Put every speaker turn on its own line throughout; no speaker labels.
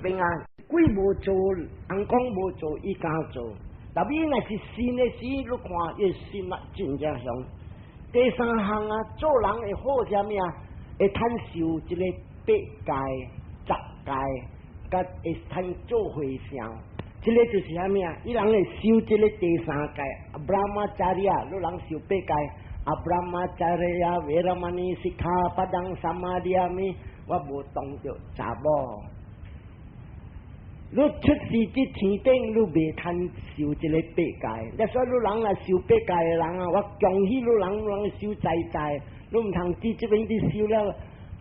邊啊，鬼無做，尪公無做，伊敢做。特別若是信的時，你看伊信啊，真正強。第三項啊，做人會好啥物啊？會通受這個八戒、十戒，佮會通做和尚。這個就是啥物啊？伊人會修這個第三戒，Brahmacariya，你人受八戒，Brahmacariya veramani sikkhapadam samadiyami，我無動著查某。你出世佇天頂，你袂通受這個八戒。你所以你人若受八戒的人啊，我恭喜你人，人修在在，你毋通佇這邊佇修了。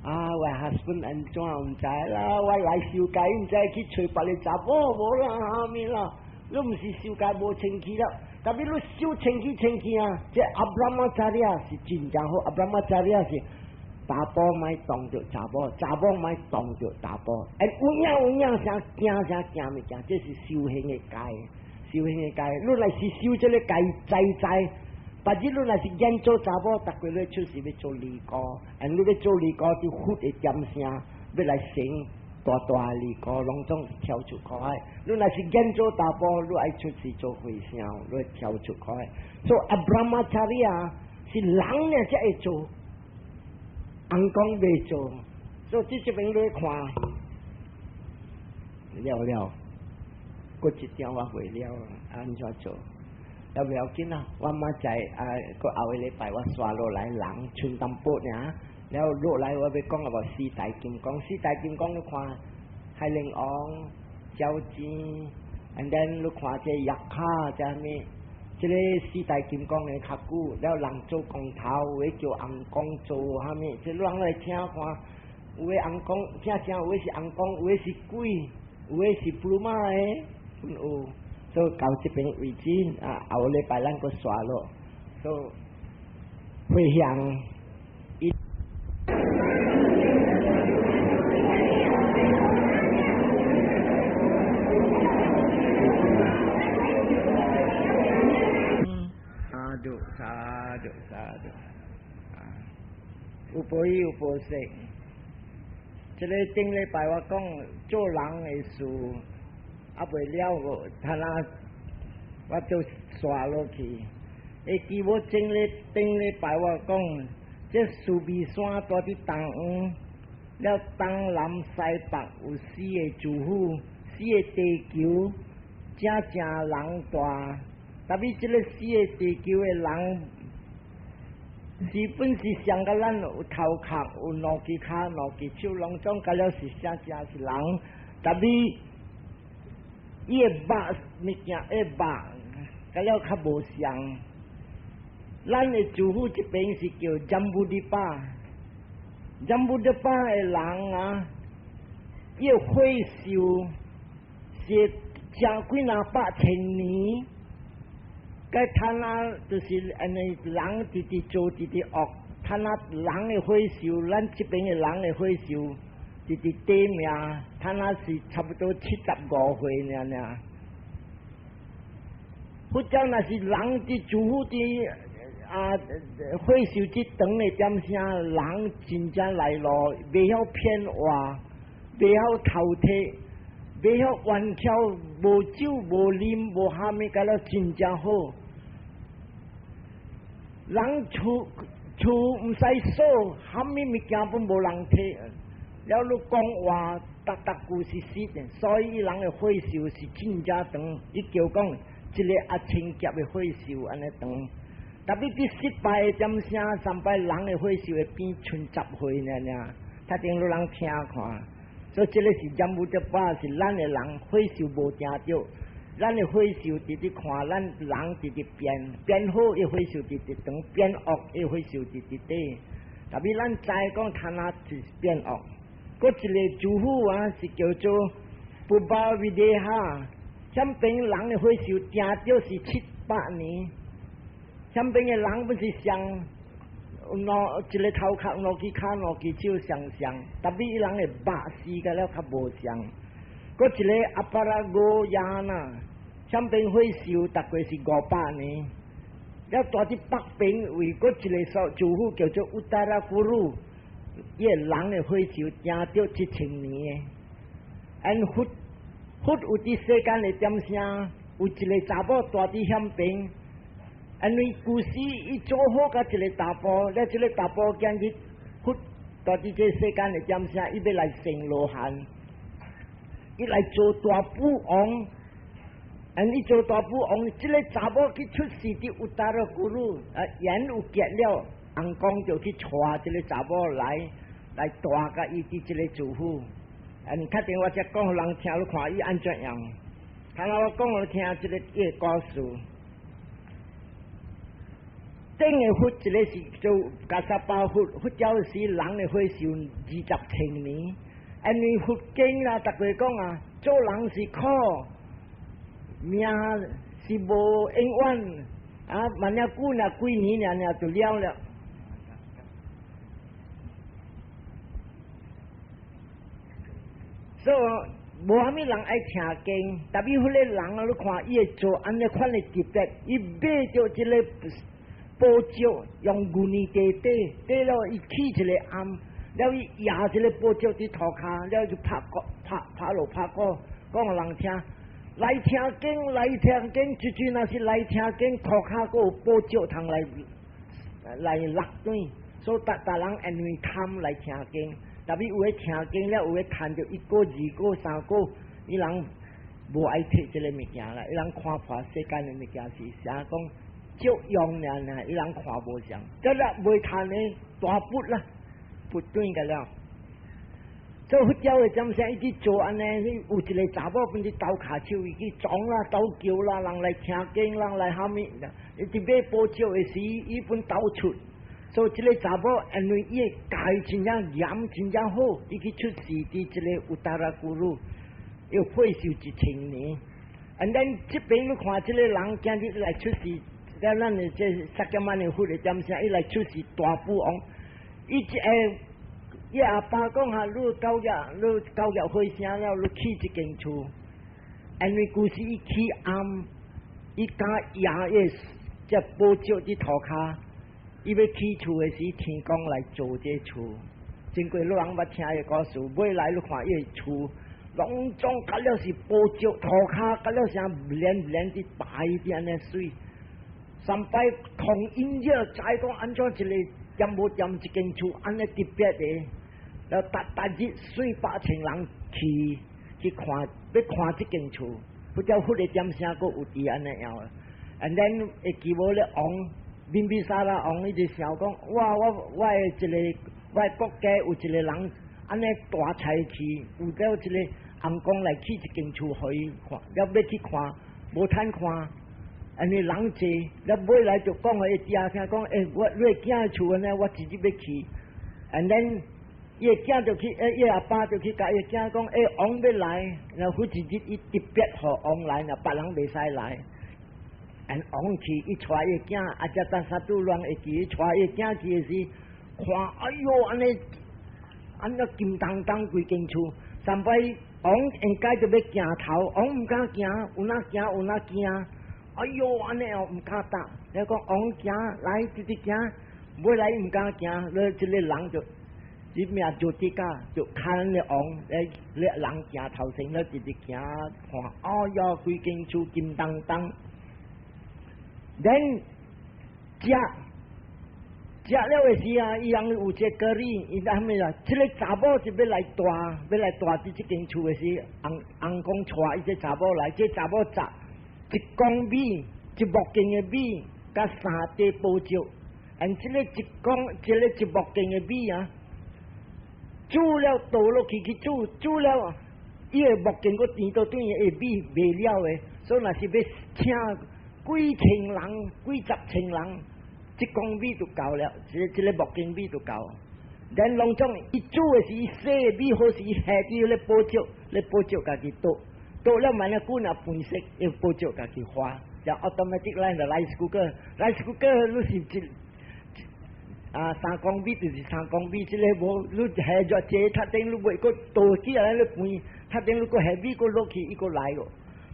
啊，我 husband 按怎毋知啦？我來受戒，毋知去揣別个查某無啦，啥物啦？你毋是受戒無清氣了，特別你修清氣清氣啊！這 Brahmacariya 是真正好，Brahmacariya 是。查埔莫動著查某，查某莫動著查埔。欸，有影有影啥驚啥驚物件，這是修行的戒，修行的戒。你若是修這個戒在在，別日你若是緣做查某，逐個你出世欲做尼姑，欸，你欲做尼姑，佇佛的點聲，欲來成大大尼姑，攏總跳出苦海。你若是緣做查埔，你愛出世做和尚，你跳出苦海。所以 Brahmacariya 是人呢才會做。尪公袂做，所以這這邊你看了了，閣一點我會了，按怎做？也不要緊啊！我明仔啊，閣後個禮拜我刷落來人剩淡薄爾，了落來我欲講啊無四大金剛，四大金剛你看海龍王、蛟精，and then 你看這 yakkha 這啥物？這個四大金剛的較久，了人做工頭，有的叫尪公做啥物？這人來聽看，有的尪公正正，有的是尪公，有的是鬼，有的是 Brahma 的，有。所以到這邊為止啊，後禮拜咱閣刷落，所以回向。Sadhu sadhu sadhu，啊，有報有報色。這個頂禮拜我講做人的事，猶未了個，他那我就刷落去。會記無前禮頂禮拜我講，這須彌山蹛佇東方，了東南西北有四个諸府，四个地球，正正人大。特別這个四个地球的人，是本是上佮咱有頭殼、有兩支跤、兩支手，攏總佮了是正正是人。特別伊的肉物件的肉，佮了較無相。咱的諸府這邊是叫 Jambudīpa，Jambudīpa 的人啊，伊的歲壽是成幾若百千年。該他那就是按呢人直直做直直惡，他那人的歲壽，咱這邊的人的歲壽，直直短命，他那是差不多75歲爾爾。佛教若是人佇諸府佇啊歲壽這長的點聲，人真正來咯，袂曉騙話，袂曉偷提。袂曉玩巧，無酒無啉無蝦米，佮了真正好。人厝厝毋使鎖，蝦米物件攏無人提。了你講話，逐逐句是實的，所以人的歲壽是真正長。伊叫講一個阿清劫的歲壽按呢長。特別佇失敗的點聲，三擺人的歲壽會變賰10歲爾爾。他頂你人聽看。所以這個是 Jambudīpa，是咱的人歲壽無定著，咱的歲壽直直看，咱人直直變，變好伊歲壽直直長，變惡伊歲壽直直短。特別咱知講他那是變惡，閣一個諸府啊是叫做 Pubbavideha，這邊人的歲壽定著是700年，這邊的人本是上。兩一個頭殼，兩支跤，兩支手相像，特別伊人的肉絲佮了較無相。閣一個 Aparagoyana，這邊歲壽大概是500年。了蹛佇北邊位，閣一個所諸府叫做 Uttarakuru，伊个人的歲壽定著7000年的。And 佛佛有佇世間的點聲，有一個查某住佇遐邊，因為舊時伊做好佮一個查埔，了這個查埔今日佛住佇這世間的點聲，伊欲來成羅漢，伊來做大富翁。And 伊做大富翁，這個查某去出世佇 Uttara Kuru，啊，緣有結了，翁公就去帶這個查某來，來帶佮伊佇這個祖府。And 較定我才講予人聽，你看伊按怎樣？頭先我講予聽這個伊個故事。頂个佛一個是做 Kassapa 佛，佛教時人的歲壽20千年。因為佛經啦，逐家講啊，做人是苦，命是無永遠啊，萬一久若幾年爾爾就了了。所以無啥物人愛聽經，特別彼個人啊，你看伊會做按呢款的特別，伊買著這個寶石，用銀呢塊塊，塊了伊起一個庵，了伊壓這個寶石佇塗跤，了就拍鼓拍拍鑼拍鼓，講予人聽，來聽經來聽經，這陣若是來聽經，塗跤閣有寶石通來來落轉，所以逐逐人因為貪來聽經。特別有的聽經了，有的趁著一個、二個、三個，伊人無愛摕這個物件啦，伊人看破世間的物件是啥講借用爾爾，伊人看無上，這個袂趁的大筆啦，不轉個了。做佛教的占聲，伊去做按呢，有一個查某本佇鬥跤手，伊去撞啦、鬥叫啦，人來聽經，人來蝦米，伊佇買寶石的時，伊本鬥出。所以這個查某因為伊的戒真正嚴，真正好，伊去出世佇這個 Uttara Kuru，要歲壽1000年。And then 這邊你看這個人今日來出世，咱咱的這釋迦牟尼佛的點聲，伊來出世大富翁。伊一個伊阿爸講哈，你九月你九月回城了，你起一間厝。因為舊時伊起庵，伊敢壓伊這寶石佇塗跤。伊欲起厝的時，天公來做這厝。真過老人捌聽伊故事，尾來你看伊的厝，攏總甲了是寶石塗跤，甲了啥連連佇白佇按呢媠。三擺空音樂，知講按怎一個掂無掂一間厝按呢特別的，了逐逐日四百千人去去看，欲看這間厝，不知佛的點聲閣有佇按呢樣。And then 會記無咧王？Bimbisara 王伊就想講，哇！我我的一個我的國家有一個人按呢大財氣，有了一個翁公來起一間厝予伊看，了欲去看，無通看，因為人濟，了尾來就講予伊爹聽講，欸，我你的囝的厝按呢，我直接欲去，and then 伊的囝就去，欸，伊阿爸就去共伊的囝講，欸，王欲來，然後一日伊特別予王來，若別人袂使來。And 王去，伊帶伊囝，阿遮達薩杜亂會記，伊帶伊囝去的時，看，哎喲，按呢，按呢金當當規間厝，三擺王應該就欲行頭，王毋敢行，有哪行有哪驚，哎喲，按呢哦毋敢踏，你講王行來直直行，尾來毋敢行，你這個人就，這名就這個就牽咧王，咧咧人行頭前咧直直行，看，哎喲，規間厝金當當。Then 食食了的時啊，伊人有一個咖喱，伊啥物啦？這個查某就欲來蹛，欲來蹛佇這間厝的時，翁翁公帶伊這查某來，這查某紮一公米，一木斤的米，佮三塊寶石。And 這個一公，這個一木斤的米啊，煮了倒落去去煮，煮了，伊的木斤閣甜倒轉的米袂了的，所以若是欲請幾千人、幾十千人，一公米就夠了，這這個木斤米就夠。咱攏總伊煮的是伊洗的米，好是伊下佇咧寶石，咧寶石家己倒，倒了萬一久若飯熟，用寶石家己化，就 automatic 咱就 rice cooker，rice cooker 你是一啊3公米就是三公米，這個無你下熱這較頂你袂閣倒起來咧飯，較頂你閣下米閣落去，伊閣來個。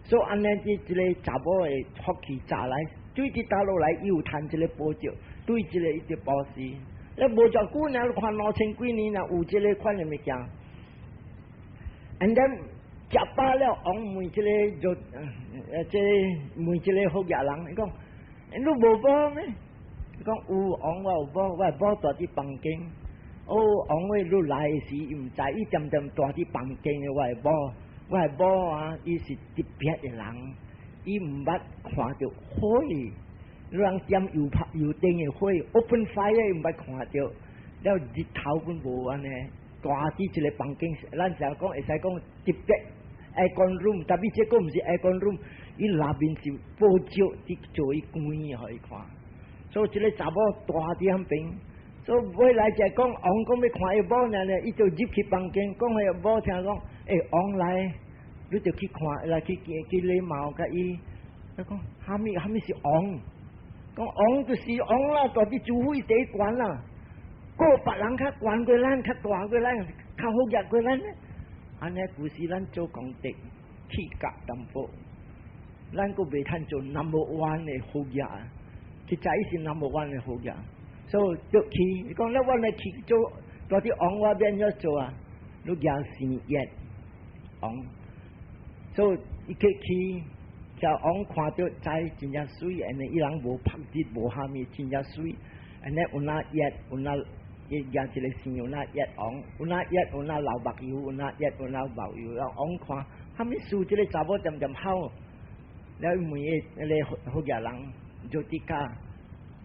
所以按呢，這這個查某的福氣炸來，對佇倒落來，伊有趁這個寶石，對這個伊就布施。你無遮久呢，你看2000幾年啦，有這個款的物件。And then 食飽了，王問這个就這問這个好額人，伊講你無某咩？伊講有王，我有某，我某蹛佇房間。哦，王喂，你來時伊毋知，伊恬恬蹛佇房間的我的某，我的某啊，伊是特別的人，伊毋捌看著火，你人點油拍油燈的火，open fire 伊毋捌看著，了日頭本無按呢，蹛佇一个房間，咱成日講會使講特別 aircon room，tapi 這個毋是 aircon room，伊內面是寶石佇做伊關予伊看，所以這个查某蹛佇遐邊。所以尾來就講王講欲看伊某爾呢，伊就入去房間，講予某聽講，欸，王來，你就去看，來去去禮貌共伊。伊講，啥物啥物是王？講王就是王啦，蹛佇主位第一懸啦，過別人較懸過咱，較大過咱，較好額過咱。按呢舊時咱做功德氣格淡薄，咱閣袂通做 number one 的好額，其實伊是 number one 的好額。所以就去，伊講咧，我來去做，蹛佇王我欲按怎做啊？你行善業王，所以伊去去，叫王看著知真正媠，按呢伊人無曝日無蝦米，真正媠。按呢有那熱，有那伊行一个線，有那熱王，有那熱，有那流目油，有那熱，有那流油。然後王看，蝦米事？這个查某恬恬哭，了伊問伊彼个好額人，做啲卡。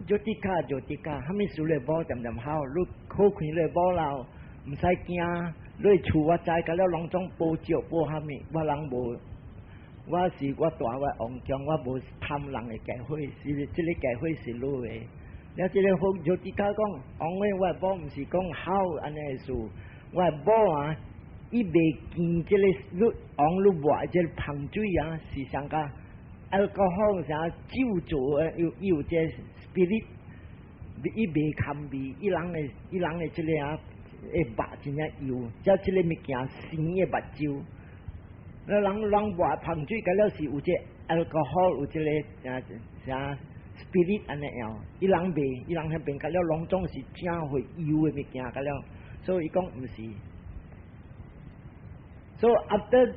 做啲卡做啲卡，蝦米事你某恬恬哭，你好看你某老，毋使驚。你厝我知，甲了攏總保石保蝦米，我人無，我是我蹛我王宮，我無貪人的家伙，是這个家伙是你的。了這个好做啲卡講，王喂，我某毋是講好按呢的事，我某啊，伊袂見這个你王你抹這个香水啊，是上加 alcohol 啥酒做的，有有這 spirit，伊袂堪味，伊人的這个啊，會目真正油，才這个物件生的目睭。那人人抹香水，甲了是有這 alcohol，有這个啊啥 spirit 按呢樣，伊人袂，伊人彼邊甲了攏總是正會油的物件，甲了，所以伊講毋是。所以 after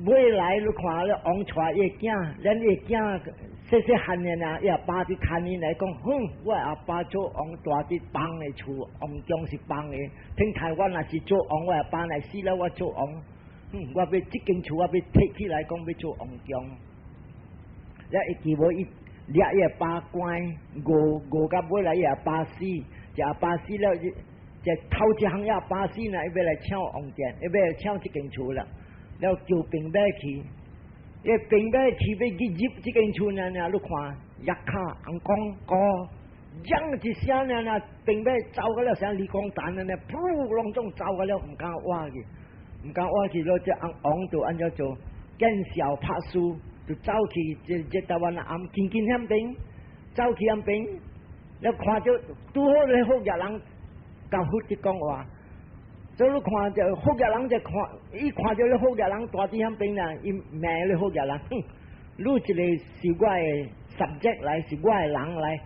尾來你看了王帶伊囝，咱伊囝細細漢的啊，伊阿爸佇牽伊來講，哼，我阿爸做王蹛佇放的厝，王宮是放的。聽台灣若是做王，我阿爸來死了，我做王，哼，我欲這間厝我欲提起來講欲做王宮。了會記無伊掠伊阿爸關，餓餓到尾來伊阿爸死，一阿爸死了，就頭一項伊阿爸死呢，伊欲來搶王殿，伊欲來搶這間厝啦。了叫兵馬去，伊兵馬去欲去入這間厝爾爾，你看，yakkhā 紅講高，嚷一聲爾爾，兵馬走個了，像李光蛋按呢，噗，攏總走個了，毋敢活去，毋敢活去，了這王就按怎做，見笑拍輸，就走去這這台灣暗緊緊遐邊，走去遐邊，了看著拄好咧好額人共佛佇講話。所以你看著好額人就看，伊看著咧好額人蹛佇遐邊啦，伊罵咧好額人，哼，你一个是我的 subject 來，是我的人來，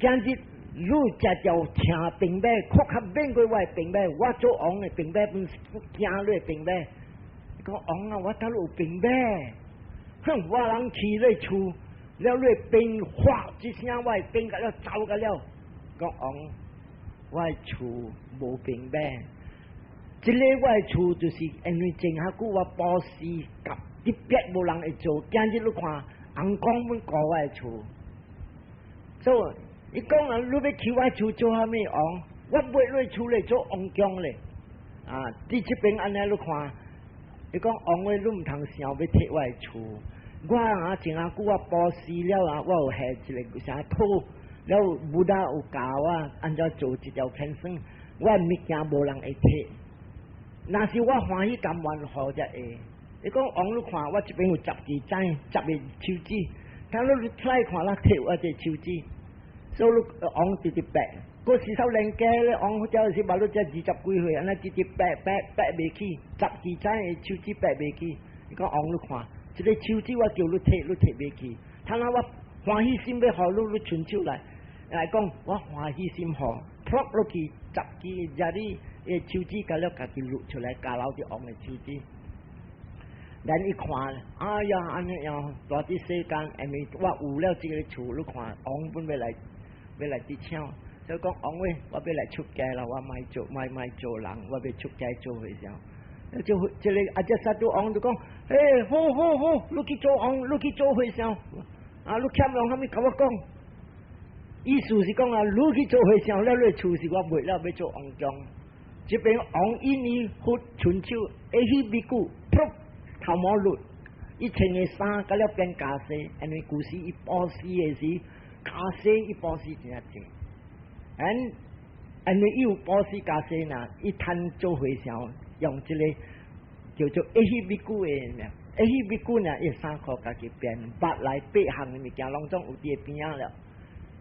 今日你食條聽兵馬，確較免過我的兵馬，我做王的兵馬本驚你的兵馬。講王啊，我倒有兵馬，哼，我人去你厝，了你兵嘩一聲，我的兵甲了走甲了。講王，我的厝無兵馬。這个我的厝就是因為前較久我布施及特別無人會做，今日你看，紅光阮顧我的厝，所以伊講啊，你欲去我厝做啥物王？我買你厝來做王宮咧。啊，佇這邊按呢你看，伊講王話你毋通想欲提我的厝，我啊前較久我布施了啊，我有下一个啥土，了 Buddha 有教我按怎做這條牽繩，我的物件無人會提。若是我歡喜甘願予才會。伊講王你看，我這邊有十支指，十个手指，睇你出來看啦，提我這手指，所以你王直直掰，閣四手連家咧，王這是捌你才二十幾歲，按呢直直掰掰掰袂去，十支指的手指掰袂去。伊講王你看，這个手指我叫你提，你提袂去。睇下我歡喜心欲予你，你伸手來，來講我歡喜心予，撲落去十支，遮你的手指甲了家己露出來，加留佇王的手指。咱一看，哎呀，按呢樣蹛佇世間，因為我有了這個厝，你看王本欲來欲來佇搶，所以講王喂，我欲來出家啦，我莫做莫莫做人，我欲出家做和尚。就這个阿只薩都王就講，欸，好好好，你去做王，你去做和尚，啊，你欠人啥物，共我講。意思是講啊，你去做和尚了，你厝是我賣了，欲做王宮。這邊王因為佛伸手，會彼比丘，噗，頭毛落，伊穿的衫甲了變袈裟，因為古時伊布施的時，袈裟伊布施誠濟。因為伊有布施袈裟呢，伊趁做和尚，用這個叫做會彼比丘的名，會彼比丘呢，伊衫褲家己變，捌來八項的物件攏總有佇邊仔了。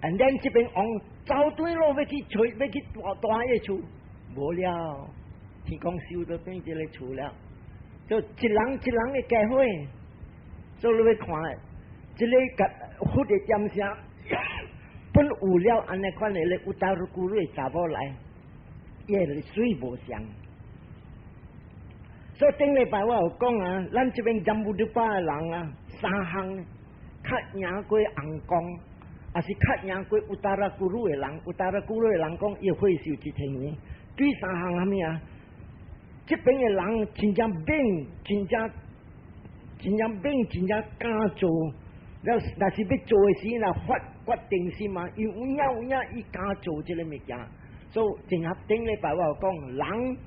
And then 這邊王走轉路欲去揣，欲去蹛蹛彼厝，無了，天公收倒轉這个厝了。就一人一人的機會，所以你欲看，這个共佛的點聲，本有了按呢款的咧，Uttara Kuru 的查某來，伊的水無相。所以頂禮拜我有講啊，咱這邊 Jambudvipa 的人啊，三項較贏過尪公，抑是較贏過 Uttara Kuru 的人。Uttara Kuru 的人講，伊歲壽1000年，對三項啥物啊？這邊的人真正猛，真正真正猛，真正敢做。了，若是欲做的時，若發決定心嘛，伊有影有影，伊敢做這个物件。所以，正合頂禮拜我有講，人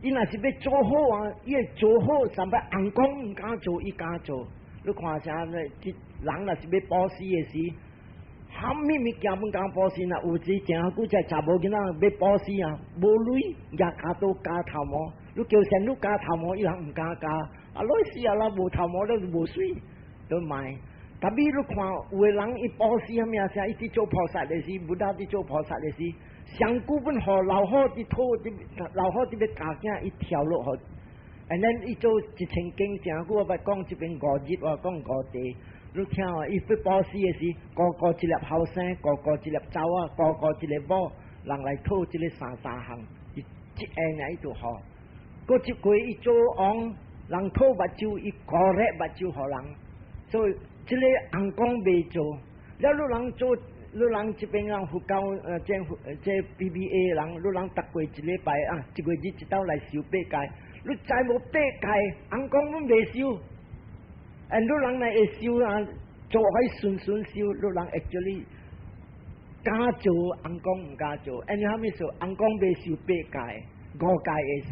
伊若是欲做好啊，伊會做好，上擺尪公毋敢做，伊敢做。你看啥咧？這人若是欲布施的時，啥物物件毋敢布施，若有時誠久才查某囡仔欲布施啊，無鐳，舉跤刀絞頭毛。你叫仙女絞頭毛，伊人毋敢絞。啊，來死啊啦，無頭毛咧無媠，都莫。特別你看有的人伊布施啥物啊？啥伊佇做菩薩的時，Buddha 佇做菩薩的時，上久本予老虎佇討佇老虎佇欲咬囝，伊跳落予。And then 伊做一千經誠久，我捌講這邊五日，我講五地。你聽啊，伊欲布施的時，個個一粒後生，個個一粒查某，個個一个某，人來討這个三三項，伊一下爾伊就予。閣一過伊做王，人討目睭，伊五粒目睭予人，所以這个尪公袂做，了你人做，你人這邊人佛教這這 BBA 人，你人逐過一禮拜啊，一個月一道來修八戒，你知無八戒，尪公阮袂修，哎，你人來會修啊，做喺順順修，你人 actually 敢做，尪公毋敢做，因為啥物事？尪公袂修八戒，五戒會使。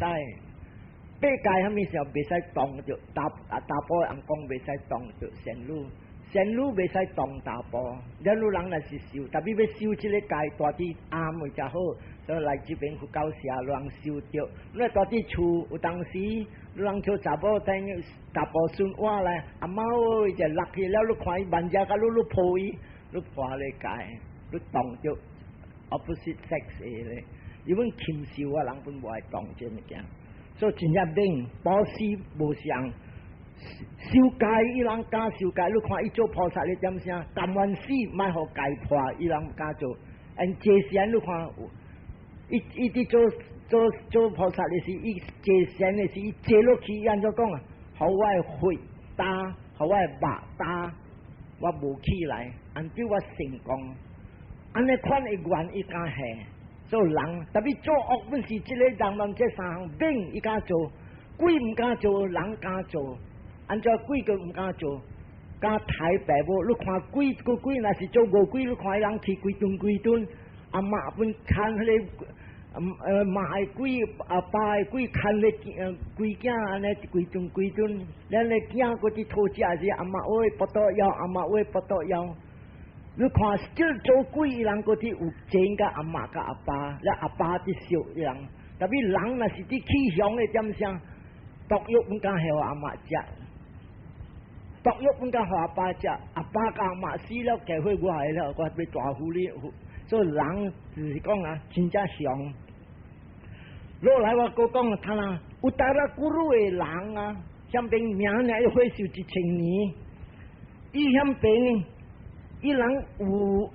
八戒啥物時候袂使動著查啊查埔尪公袂使動著仙女，仙女袂使動查埔。了你人若是修，特別欲修這个戒，蹛佇暗會較好，所以來這邊佛教社人修著。你蹛佇厝有當時，你人做查某等查埔孫活來，阿媽喂就落去了，你看伊慢食甲你你抱伊，你破咧戒，你動著 opposite sex 的咧，因為禽獸啊，人本無愛動這物件。所以真正猛，布施無相，修戒伊人敢修戒，你看伊做菩薩咧點聲，甘願死莫予戒破，伊人敢做。And 坐禪你看，伊伊佇做做做菩薩的時，伊坐禪的時，伊坐落去，伊按怎講啊？予我的血焦，予我的肉焦，我無起來，按照我成功，按呢款的願伊敢下。做人特別做惡本是這个人人這三項猛，伊敢做，鬼毋敢做，人敢做。按怎鬼閣毋敢做？敢刣爸母，你看鬼個鬼若是做餓鬼，你看伊人去規頓規頓，阿媽本牽彼个媽的鬼，阿爸的鬼牽咧規囝按呢規頓規頓，咱的囝閣佇討食時，阿媽喂腹肚枵，阿媽喂腹肚枵。你看，這做鬼伊人閣佇有情佮阿媽佮阿爸，了阿爸佇惜伊人。特別人若是佇起凶的點聲，毒藥毋敢予阿媽食，毒藥毋敢予阿爸食，阿爸佮阿媽死了，機會我來了，我欲大夫你。所以人就是講啊，真正凶。落來我閣講，他啦，Uttara Kuru 的人啊，遐邊命爾歲壽1000年，伊遐邊。伊人有，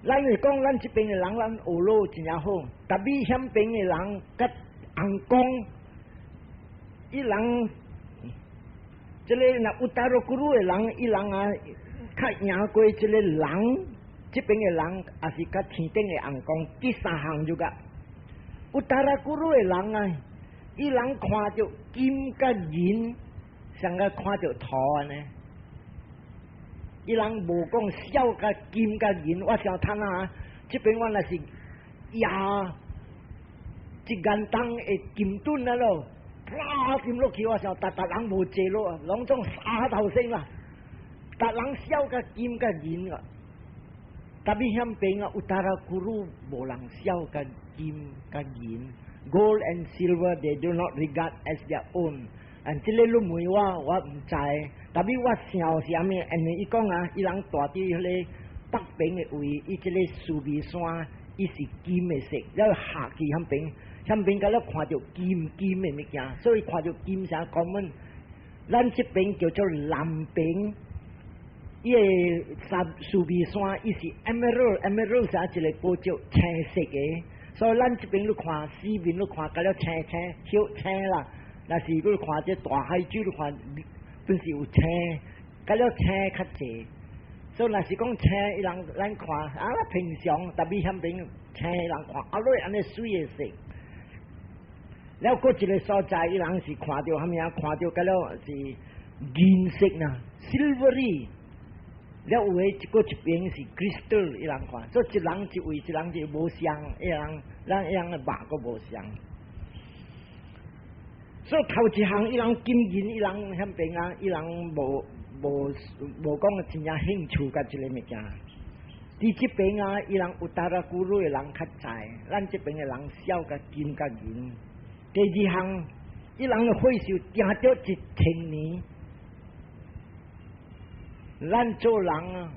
咱會講咱這邊的人，咱學路真正好。特別遐邊的人，佮尪公，伊人這个若 Uttara Kuru 的人，伊人啊，較贏過這个人，這邊的人，也是較天頂的尪公。第三項就個 Uttara Kuru 的人啊，伊人看著金佮銀，像個看著土按呢。伊人無講痟佮金佮銀，我想睇下，這邊我若是壓一間當的金盾啊咯。啪！金落去，我想逐逐人無坐落，攏總殺頭聲啦。逐人痟佮金佮銀啊，特別響邊啊，Uttara Kuru 無人痟佮金佮銀，gold and silver they do not regard as their own。And 這个你問我，我毋知。特別我想是啥物？因為伊講啊，伊人住佇彼个北邊的位，伊這个須彌山，伊是金的色，了下去響邊。響邊佮咧看著金金的物件，所以看著金啥講阮，咱這邊叫做南邊，伊个三須彌山，伊是 emerald，emerald 是一個寶石青色的，所以咱這邊你看四面你看，佮了青青葉青啦，若是你看這大海水，你看本是有青，佮了青較濟，所以若是講青，伊人咱看啊平常，特別響邊青人看啊，落按呢媠的色。了，閣一个所在，伊人是看著啥物啊？看著佮了是銀色呐，silvery。了有的一個一邊是 crystal，伊人看，所以一人一位，一人就無相，伊人咱伊人的目閣無相。所以頭一項，伊人金銀，伊人響邊啊，伊人無無無講真正興趣佮這个物件。佇這邊啊，伊人 Uttara Kuru 的人較知，咱這邊的人痟佮金佮銀。第二項，伊人的歲數定著一千年。咱做人啊，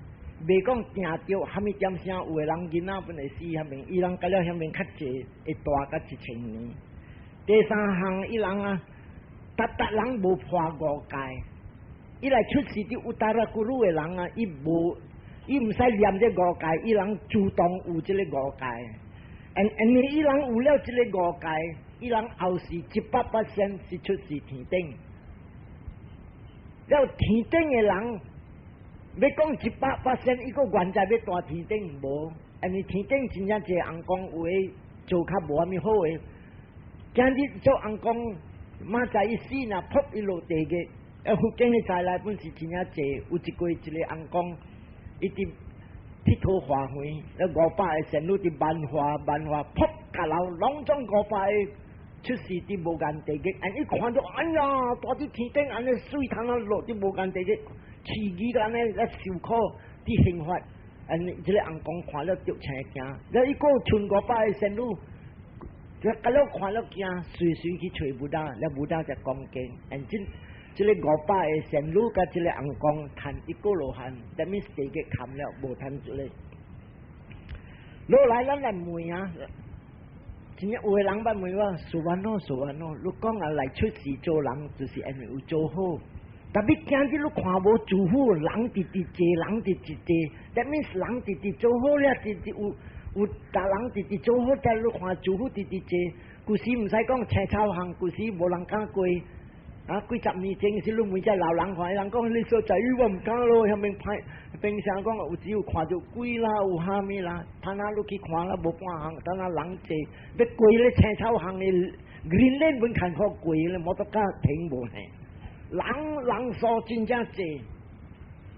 袂講定著蝦米點聲，有的人囡仔本會死遐邊，伊人佮了遐邊較濟，會大甲一千年。第三項，伊人啊，逐逐人無破五戒，伊來出世佇 Uttara Kuru 的人啊，伊無，伊毋使念這五戒，伊人自動有這个五戒。And 因為伊人有了這个五戒，伊人後世100%是出世天頂。了天頂的人，欲講100%，伊閣原在欲蹛天頂無，因為天頂真正濟尪公有的做較無蝦米好的。今日做尪公，明仔伊死若噗伊落地獄，啊福建的災難本是真正濟，有一過一个尪公，伊佇鐵佗化園，了500個仙女佇萬華萬華噗甲樓，攏總五百個出世佇無間地獄，and 伊看著哎呀，蹛佇天頂按呢媠通啊落佇無間地獄，飼魚按呢咧受苦佇刑罰，and 這个尪公看了著青驚，了伊閣賰五百個仙女。佮了看了驚，隨隨去揣 Buddha，了 Buddha 才講經，and 這這个五百個仙女佮這个尪公趁一個羅漢，that means 地獄冚了，無趁這个。落來咱來問啊，真正有的人捌問我，素萬喏，素萬喏，你講啊來出世做人，就是因為有做好。特別今日你看無做好，人直直濟，人直直濟，that means 人直直做好了，直直有。有逐人直直做好，但你看做好直直濟，舊時毋使講青草巷，舊時無人敢過。啊，幾十年前時，你問這老人看，人講你所在，我毋敢咯，遐邊歹，平常講有只有看著鬼啦，有蝦米啦，等下你去看啦，無半項，等下人濟，欲過咧青草巷的 green lane 本牽好過咧，摩托車停無嘿，人人數真正濟，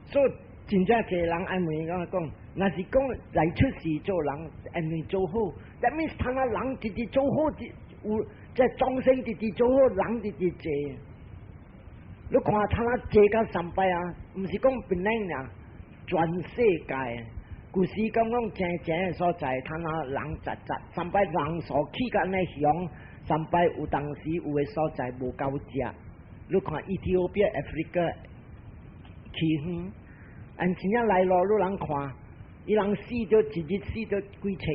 所以真正濟人愛問我講。若是講來出世做人，因為做好，that means 他那人直直做好，有即眾生直直做好，人直直濟。你看他那濟到三擺啊，毋是講檳城啊，全世界。舊時講講正正的所在，他那人雜雜，三擺人數起甲按呢雄，三擺有當時有的所在無夠食。你看 Ethiopia、Africa 去遠，按真正來路你人看。伊人死著一日死著幾千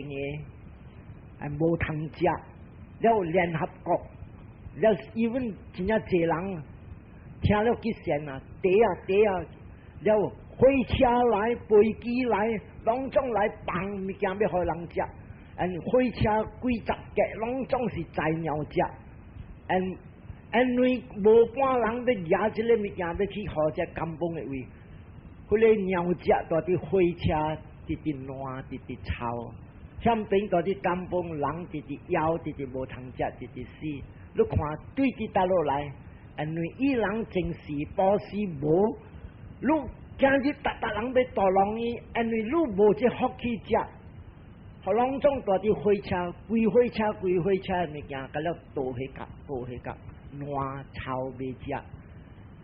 個，啊無通食，了聯合國，了 even 真正濟人聽了去善啊，地啊地啊，了火車來、飛機來，攏總來放物件欲予人食，and 火車幾十架，攏總是載鳥食，and 因為無半人欲舉這个物件欲去予這 kampung 的位，彼个鳥隻蹛佇火車，直直爛，直直臭。欠邊蹛佇 kampung 人直直枵，直直無通食，直直死。你看對佇佗落來，因為伊人前世布施無，你今日逐逐人欲屠龍伊，因為你無這福氣食，予攏總蹛佇火車，規火車規火車的物件，共了倒彼角，倒彼角，爛臭袂食，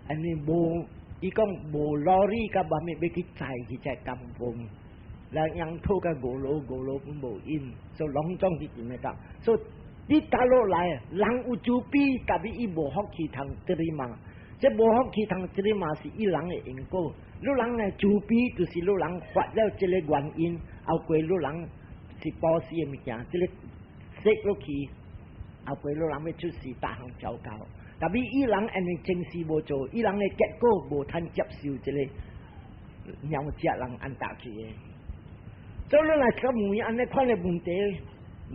因為無，伊講無 lorry 佮啥物欲去載去這 kampung。來養土佮餓囉餓囉攏無用，所以攏總佇佇咧講，所以你佗落來，人有慈悲，但是伊無福氣通 terima，這無福氣通 terima 是伊人的因果。你人的慈悲，就是你人發了這個原因，後過你人是布施的物件，這个說落去，後過你人欲出世，逐項調教。但是伊人因為前世無做，伊人的結果無通接受這个鳥食人按打去的。所以你若去問按呢款的問題，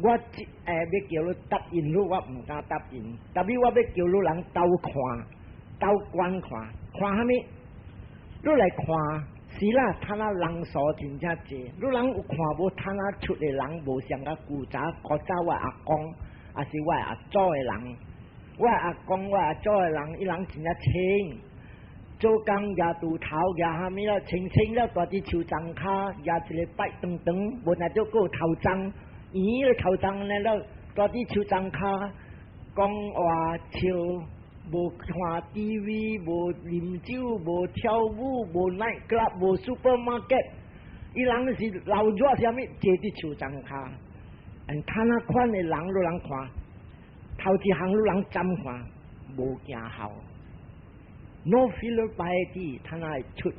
我欲叫你答應你，我毋敢答應。但是我欲叫你人鬥看，鬥觀看，看啥物？你來看，是啦，坦仔人數真正濟。你人有看無？坦仔出的人無像佮古早，古早我阿公，抑是我阿祖的人。我阿公、我阿祖的人，伊人真正清。做工舉鋤頭，舉啥物了，清清了，蹛佇樹叢跤，舉一个拜長長，無若就閣有頭鬃，圓的頭鬃呢了，蹛佇樹叢跤，講話笑，無看 TV，無啉酒，無跳舞，無 night club，無 supermarket，伊人是老熱啥物，坐佇樹叢跤。嗯，坦仔款的人，你人看，頭一項你人怎看，無行孝。No filial piety，坦仔會出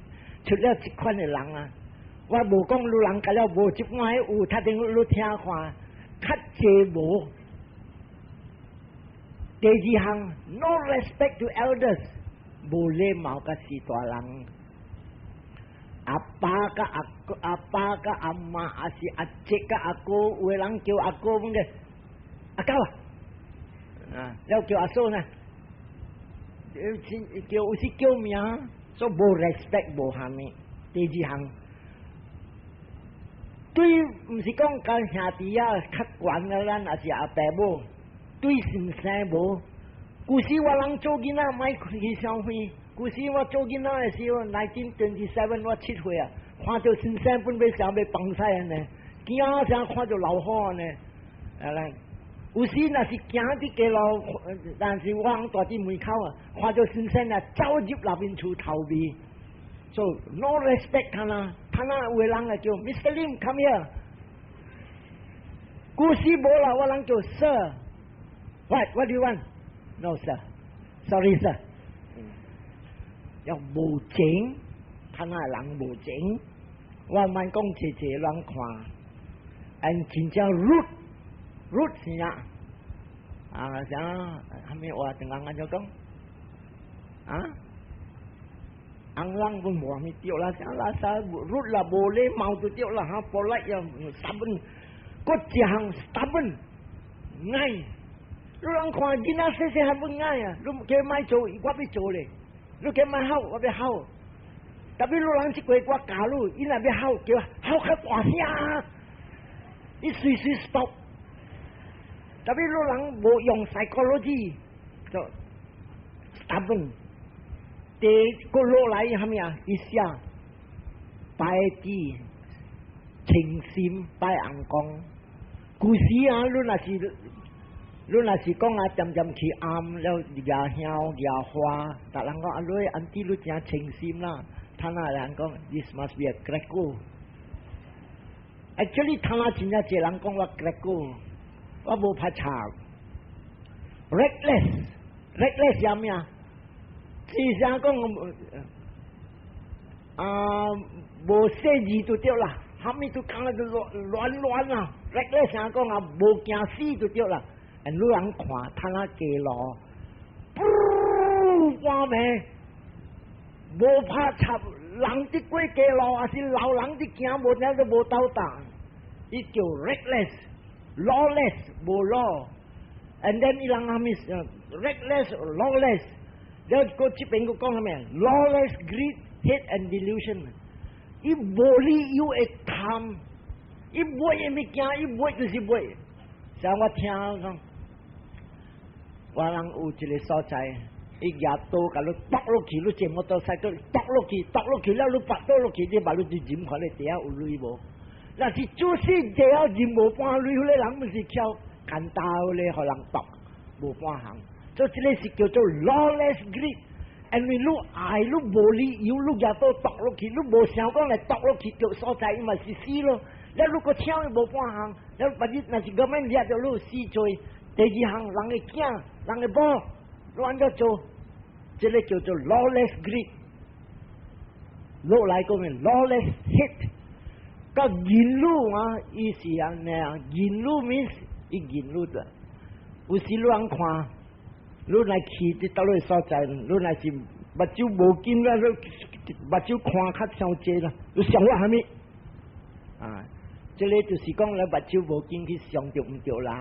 出了這款的人啊！我無講你人共了無這款有，他頂你聽看，較濟無。第二項，no respect to elders，無禮貌佮序大人。阿爸佮阿阿爸佮阿媽，抑是阿姐佮阿哥，有的人叫阿哥問嘅，阿狗啊，啊，了叫阿嫂呢？叫有時叫名，所以無 respect 無蝦米。第二項，對，毋是講佮兄弟啊較懸啊，咱抑是阿爸母，對先生無。舊時我人做囡仔，莫去傷遠。舊時我做囡仔的時候，1927我7歲啊，看著先生本欲想欲放屎按呢，驚啥看著流汗呢，啊來。有時若是行佇街路，但是我蹛佇門口啊，看著先生啊，走入內面厝頭尾，so no respect 他啦，他那有的人啊叫 Mr. Lim come here，舊時無啦，我人叫 Sir，what do you want？No sir，sorry sir，又無情，他那人無情，我毋講濟濟亂看，and 真正 rude。rude 是啥？啊，啥？啥物話？等下按怎講？啊？翁人攏無啥物對啦，啥啦啥 rude 啦，無禮貌就對啦，哈，polite 又 stubborn，閣一項 stubborn，𠊎。你人看囡仔細細漢欲𠊎啊，你叫伊莫做，我欲做咧。你叫伊莫吼，我欲吼。特別你人這回我教你，伊若欲吼，叫吼較大聲，伊隨時 stop。特別你人無用 psychology，就 stubborn。第閣落來啥物啊？伊寫拜地清心拜尪公。舊時啊，你若是講啊，漸漸去暗了，舉香舉花，逐人講啊，你 auntie 你誠清心啦。他那人講，this must be a keraku。Actually，他那真正濟人講我 keraku，我無拍插。Reckless，reckless 啥物啊？是啥講啊？無細膩就對啦，啥物都講得亂亂亂啊！Reckless 啥講啊？無驚死就對啦。你人看他那街路，噗，半暝無拍插，人佇過街路，抑是老人佇行，無聽都無鬥膽，伊叫 reckless、lawless，無 law。And then 伊人啥物 reckless lawless，了閣這邊閣講啥物？Lawless greed, hate and delusion。伊無理由會貪，伊買的物件，伊買就是買。像我聽講，我人有一個所在，伊舉刀共你剁落去，你坐摩托車剁落去，剁落去了，你跋倒落去，你目你就認看咧地下有鐳無？若是做死地下認無半鐳，彼個人毋是巧牽刀咧，予人剁無半項。所以這個是叫做 lawless greed。因為你愛你無理由，你舉刀剁落去，你無想講來剁落去，著所在伊嘛是死咯。了如果搶伊無半項，了別日若是咁樣掠著你死罪。第二項，人的囝，人的某，你按怎做？這個叫做 lawless greed。落來講嘅 lawless hate。佮忍辱啊，伊是按呢啊，忍辱 means 伊忍辱的。有時你通看，你來去佇佗位所在，你若是目睭無緊啦，你目睭看較傷濟啦，你想我啥物？啊，這個就是講你目睭無緊去傷著毋著人，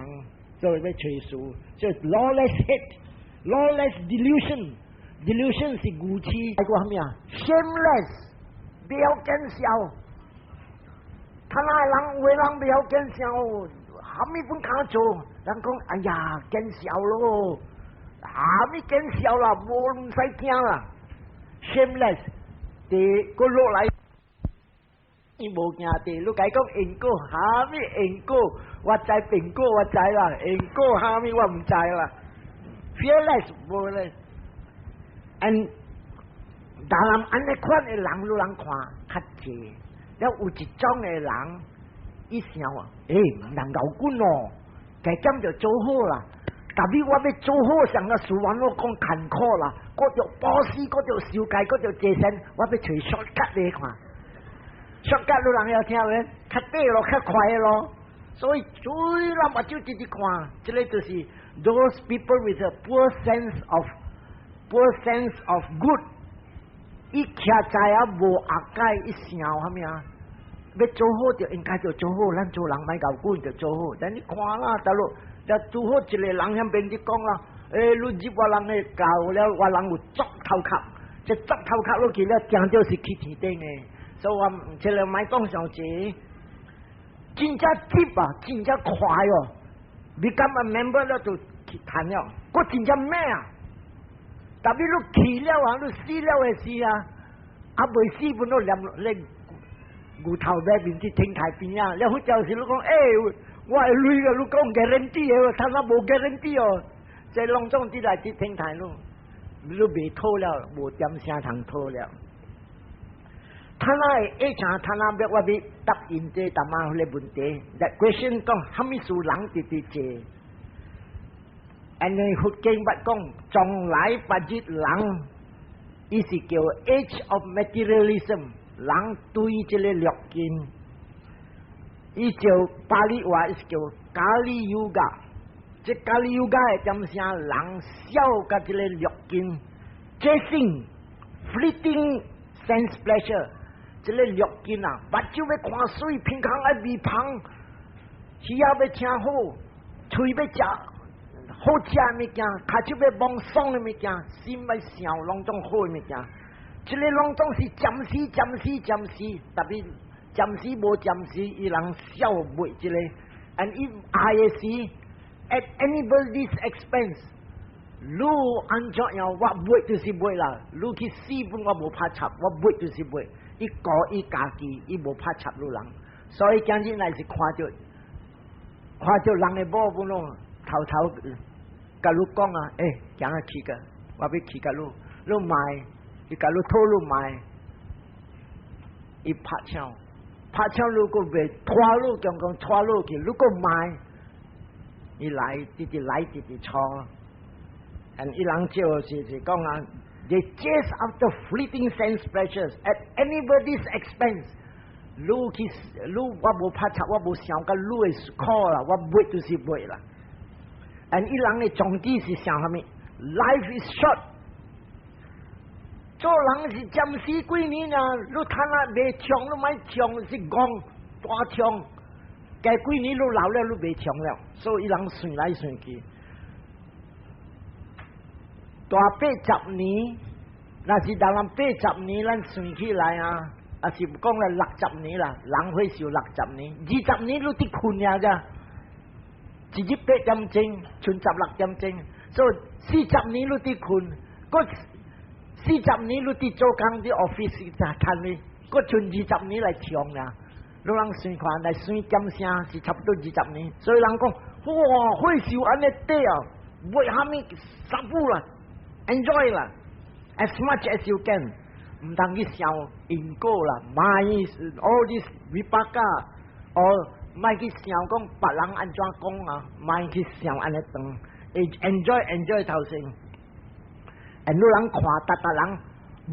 所以欲揣事。所以 lawless hate，lawless delusion，delusion 是愚癡，還閣啥物啊？Shameless，袂曉見笑。貪婪的人，有的人袂曉見笑，啥物本敢做？人講，哎呀，見笑咯，啥物見笑啦，無毋使驚啦。Shameless，第閣落來，伊無驚地，你共伊講因果，啥物因果？我知蘋果，我知啦，因果啥物我毋知啦。Fearless 無咧，and 當然按呢款的人，你人看較濟。了有一種的人，伊想啊，欸，毋通𠢕滾哦，加減就做好啦。特別我欲做好，上個事完我講艱苦啦，閣著布施，閣著受戒，閣著坐禪，我欲揣 shortcut 來看。Shortcut 你人會聽無？較短咯，較快咯。所以最咱目睭直直看，這個就是 those people with a poor sense of good。伊徛在啊無阿解，伊想啥物啊？欲做好就應該就做好，咱做人莫𠢕滾就做好。但你看啦，大佬，就拄好一個人遐邊佇講啦，欸，你入我人的教了，我人有作頭殼，這作頭殼落去了，定著是去天頂的。所以我這個莫講傷濟，真正急啊，真正快哦。Become a member 了就去趁了，閣真正猛啊！特別你去了啊，你死了的時啊，啊未死本都念咧牛頭馬面佇天台邊啊，了好就是你講，欸，我的鐳啊，你講 guarantee 的，他那無 guarantee 哦，這攏總佇來佇天台咯，你袂討了，無點聲通討了。他那會下場，他那欲我欲答應這淡仔彼個問題。That question 講，啥物事人直直坐？按呢佛經捌講，將來別日人，伊是叫 age of materialism，人對這個六根，伊就巴利話是叫 Kali Yuga，這 Kali Yuga 的點聲人痟佮這個六根，chasing fleeting sense pleasure。這個六根啊，目睭欲看媠，鼻孔愛味芳，耳仔欲聽好，喙欲食好食的物件，跤手欲摸爽的物件，心欲想攏總好的物件。這個攏總是暫時、暫時、暫時，特別暫時無暫時，伊人痟買這個，and 伊愛的是 at anybody's expense。你按怎樣，我買就是買啦。你去死本我無拍插，我買就是買。伊顧伊家己，伊無拍插你人。所以今日若是看著人的某本咯，偷偷共你講啊，欸，行啊去個，我欲去共你，你莫，伊共你討你莫，伊拍槍，拍槍如果袂拖你，強講拖你去，如果莫，伊來直直來直直錯。And 伊人就是講啊，they chase after fleeting sense pleasures at anybody's expense。你去，你我無拍插，我無想佮你的苦啦，我買就是買啦。And 伊人的宗旨是想啥物？Life is short。做人是暫時幾年啊，你趁啊袂長，你莫長是戇大長，過幾年你老了，你袂長了，所以伊人算來算去。大八十年，若是人八十年，咱算起來啊，抑是講咧六十年啦，人歲壽六十年，二十年你佇睏爾咋？一日8點鐘，賰16點鐘，所以四十年你佇睏，閣四十年你佇做工佇 office 就趁你，閣賰二十年來長啊！你人算看來算減聲是差不多二十年，所以人講哇，歲壽按呢短啊，袂蝦米殺不啦，enjoy 啦，as much as you can，毋通去想因果啦，莫 all this vipaka，哦，莫去想講別人按怎講啊，莫去想按呢長，enjoy enjoy 頭先，and 你人看逐逐人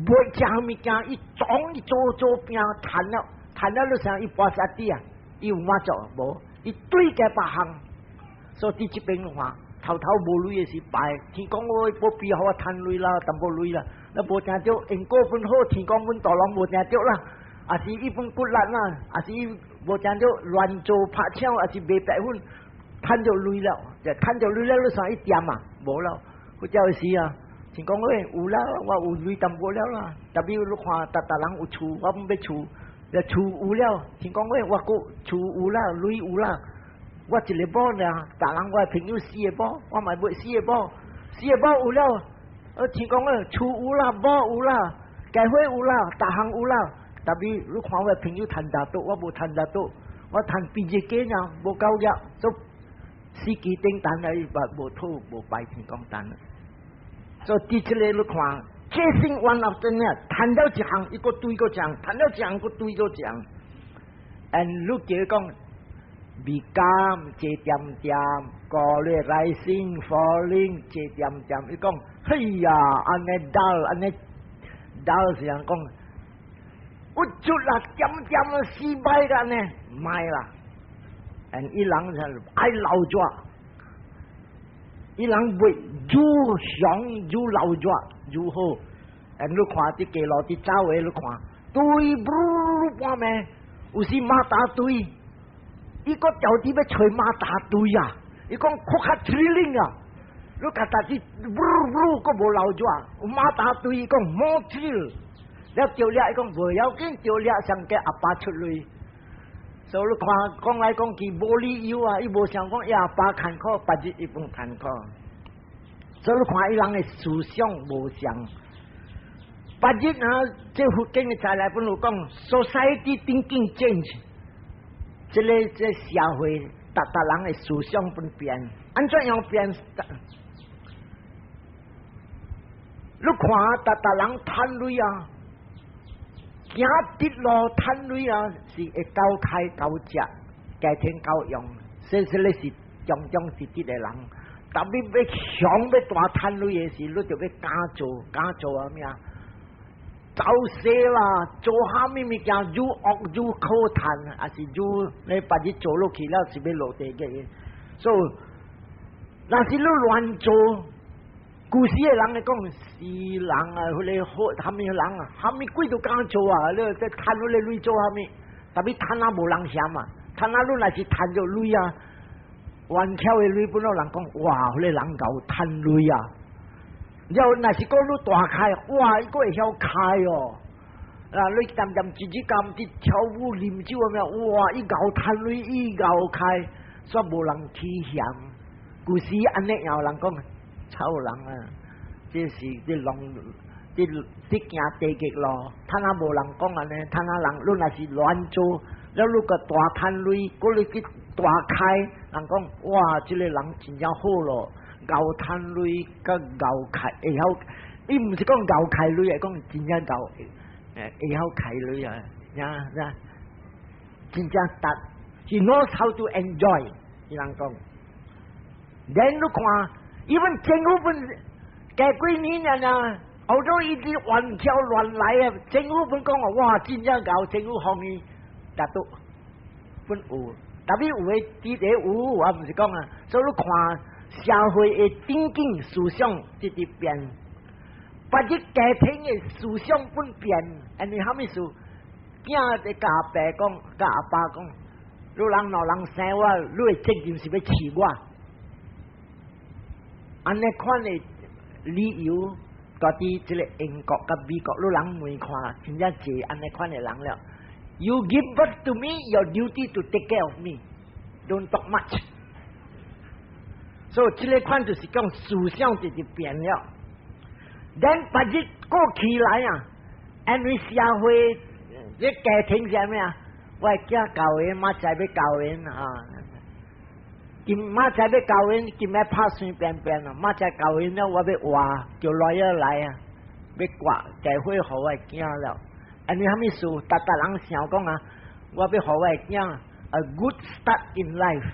袂食物件，伊總伊做做餅趁了，趁了你想伊跋啥滴啊？伊有嘛做無？伊對個別項，所以佇這邊看，頭頭無鐳的時拜，天公我保庇予我趁鐳啦，淡薄鐳啦，那無聽著因果本好，天公阮大龍無聽著啦，抑是伊本骨力啦，抑是伊無聽著亂做拍槍，抑是賣白粉，趁著鐳了，就趁著鐳了，你算伊掂啊？無了，或者是啊，天公喂有啦，我有鐳淡薄了啦，特別你看逐逐人有厝，我毋欲厝，就厝有了，天公喂我閣厝有啦，鐳有啦。我一个某爾，逐人我的朋友四个某，我嘛欲四个某，四个某有了，天公啊，厝有啦，某有啦，家伙有啦，逐項有啦。特別你看我的朋友趁大多，我無趁大多，我趁比一個爾，無夠額，做死期頂等來無討無拜天公等。所以佇這個你看，chasing one after another，趁了一項，伊閣追閣一項，趁了一項，閣追閣一項。and 你記講。become 坐恬恬，過咧 rising falling 坐恬恬，伊講，嘿呀，按呢 dull，按呢 dull 是人講，鬱卒啦，恬恬啊，死歹個呢，莫啦，and 伊人就愛流熱，伊人袂愈想愈流熱愈好，and 你看佇街路佇走的你看，對不半暝，有時馬達隊。伊閣調佇欲揣馬達隊啊！伊講較較 thrilling 啊！你共達啲，嗚嗚，閣無流熱，有馬達隊伊講 more thrill，了著掠伊講無要緊，著掠上給阿爸出鐳。所以你看講來講去無理由啊！伊無想講伊阿爸艱苦，別日伊攏艱苦。所以你看伊人的思想無相。別日啊，這佛經的材料本有講，society thinking change。這个這社會，逐逐人的思想本變，按怎樣變？你看，逐逐人趁鐳啊，行直路趁鐳啊，是會夠開夠食，家庭夠用，這這個是忠忠直直的人。特別欲想欲大趁鐳的時，你就欲敢做，敢做啥物啊？走勢啦，做蝦米物件愈惡愈可趁，抑是愈你別日做落去了是欲落地獄。所以，若是你亂做，舊時的人來講，死人啊，彼个好蝦米人啊，蝦米鬼都敢做啊！你這趁彼个鐳做蝦米？特別趁啊無人嫌啊，趁啊你若是趁著鐳啊，冤巧的鐳本來人講，哇，彼个人𠢕趁鐳啊！了若是講你大開，哇，伊閣會曉開哦！啊，你恬恬一日咁佇跳舞啉酒啊咩？哇，伊𠢕趁鐳，伊𠢕開，煞無人起嫌。舊時按呢有人講，臭人啊！這是佇弄佇佇行地獄路，趁啊無人講按呢，趁啊人你若是亂做，了你閣大趁鐳，閣你去大開，人講哇，這个人真正好咯。𠢕趁鐳佮𠢕開會曉，伊毋是講𠢕開鐳，會講真正𠢕，會曉開鐳啊！呀呀，真正達，He knows how to enjoy。伊人講，then 你看，even 政府本過幾年啊，後頭一直亂跳亂來啊，政府本講哦，哇，真正𠢕，政府予伊達到本有，特別有的佇咧有，我毋是講啊，所以你看。社會的 thinking 思想直直變，別日家庭的思想本變，因為啥物事？囝佇共阿爸講，共阿爸講，你人老人生我，你的責任是欲飼我。按呢款的，理由，佇這个英國佮美國，你人問看，真正濟按呢款的人了。You give birth to me, your duty to take care of me. Don't talk much. 所以這个款就是講思想直直變了。Then 別日過起來啊，因為社會這家庭是啥物啊？我的囝教緣，明仔載欲交緣啊！今明仔載欲交緣，今仔拍隨便便啊！明仔載交緣了，我欲換叫 lawyer 來啊，欲割嫁禍予我的囝了。因為啥物事？逐逐人想講啊，我欲予我的囝 a good start in life。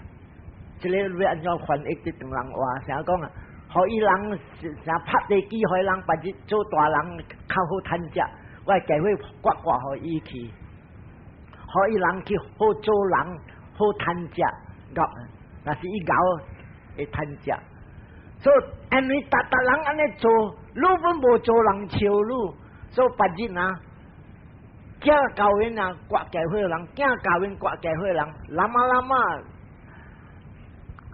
這个欲按怎翻譯佇唐人話？啥講啊？予伊人啥拍地基，予伊人別日做大人較好趁食。我嫁禍割割予伊去，予伊人去好做人，好趁食。𠢕，若是伊𠢕會趁食。所以因為逐逐人按呢做，你本無做人笑你，所以別日啊，囝交緣啊，割嫁禍人，囝交緣割嫁禍人，慢仔慢仔，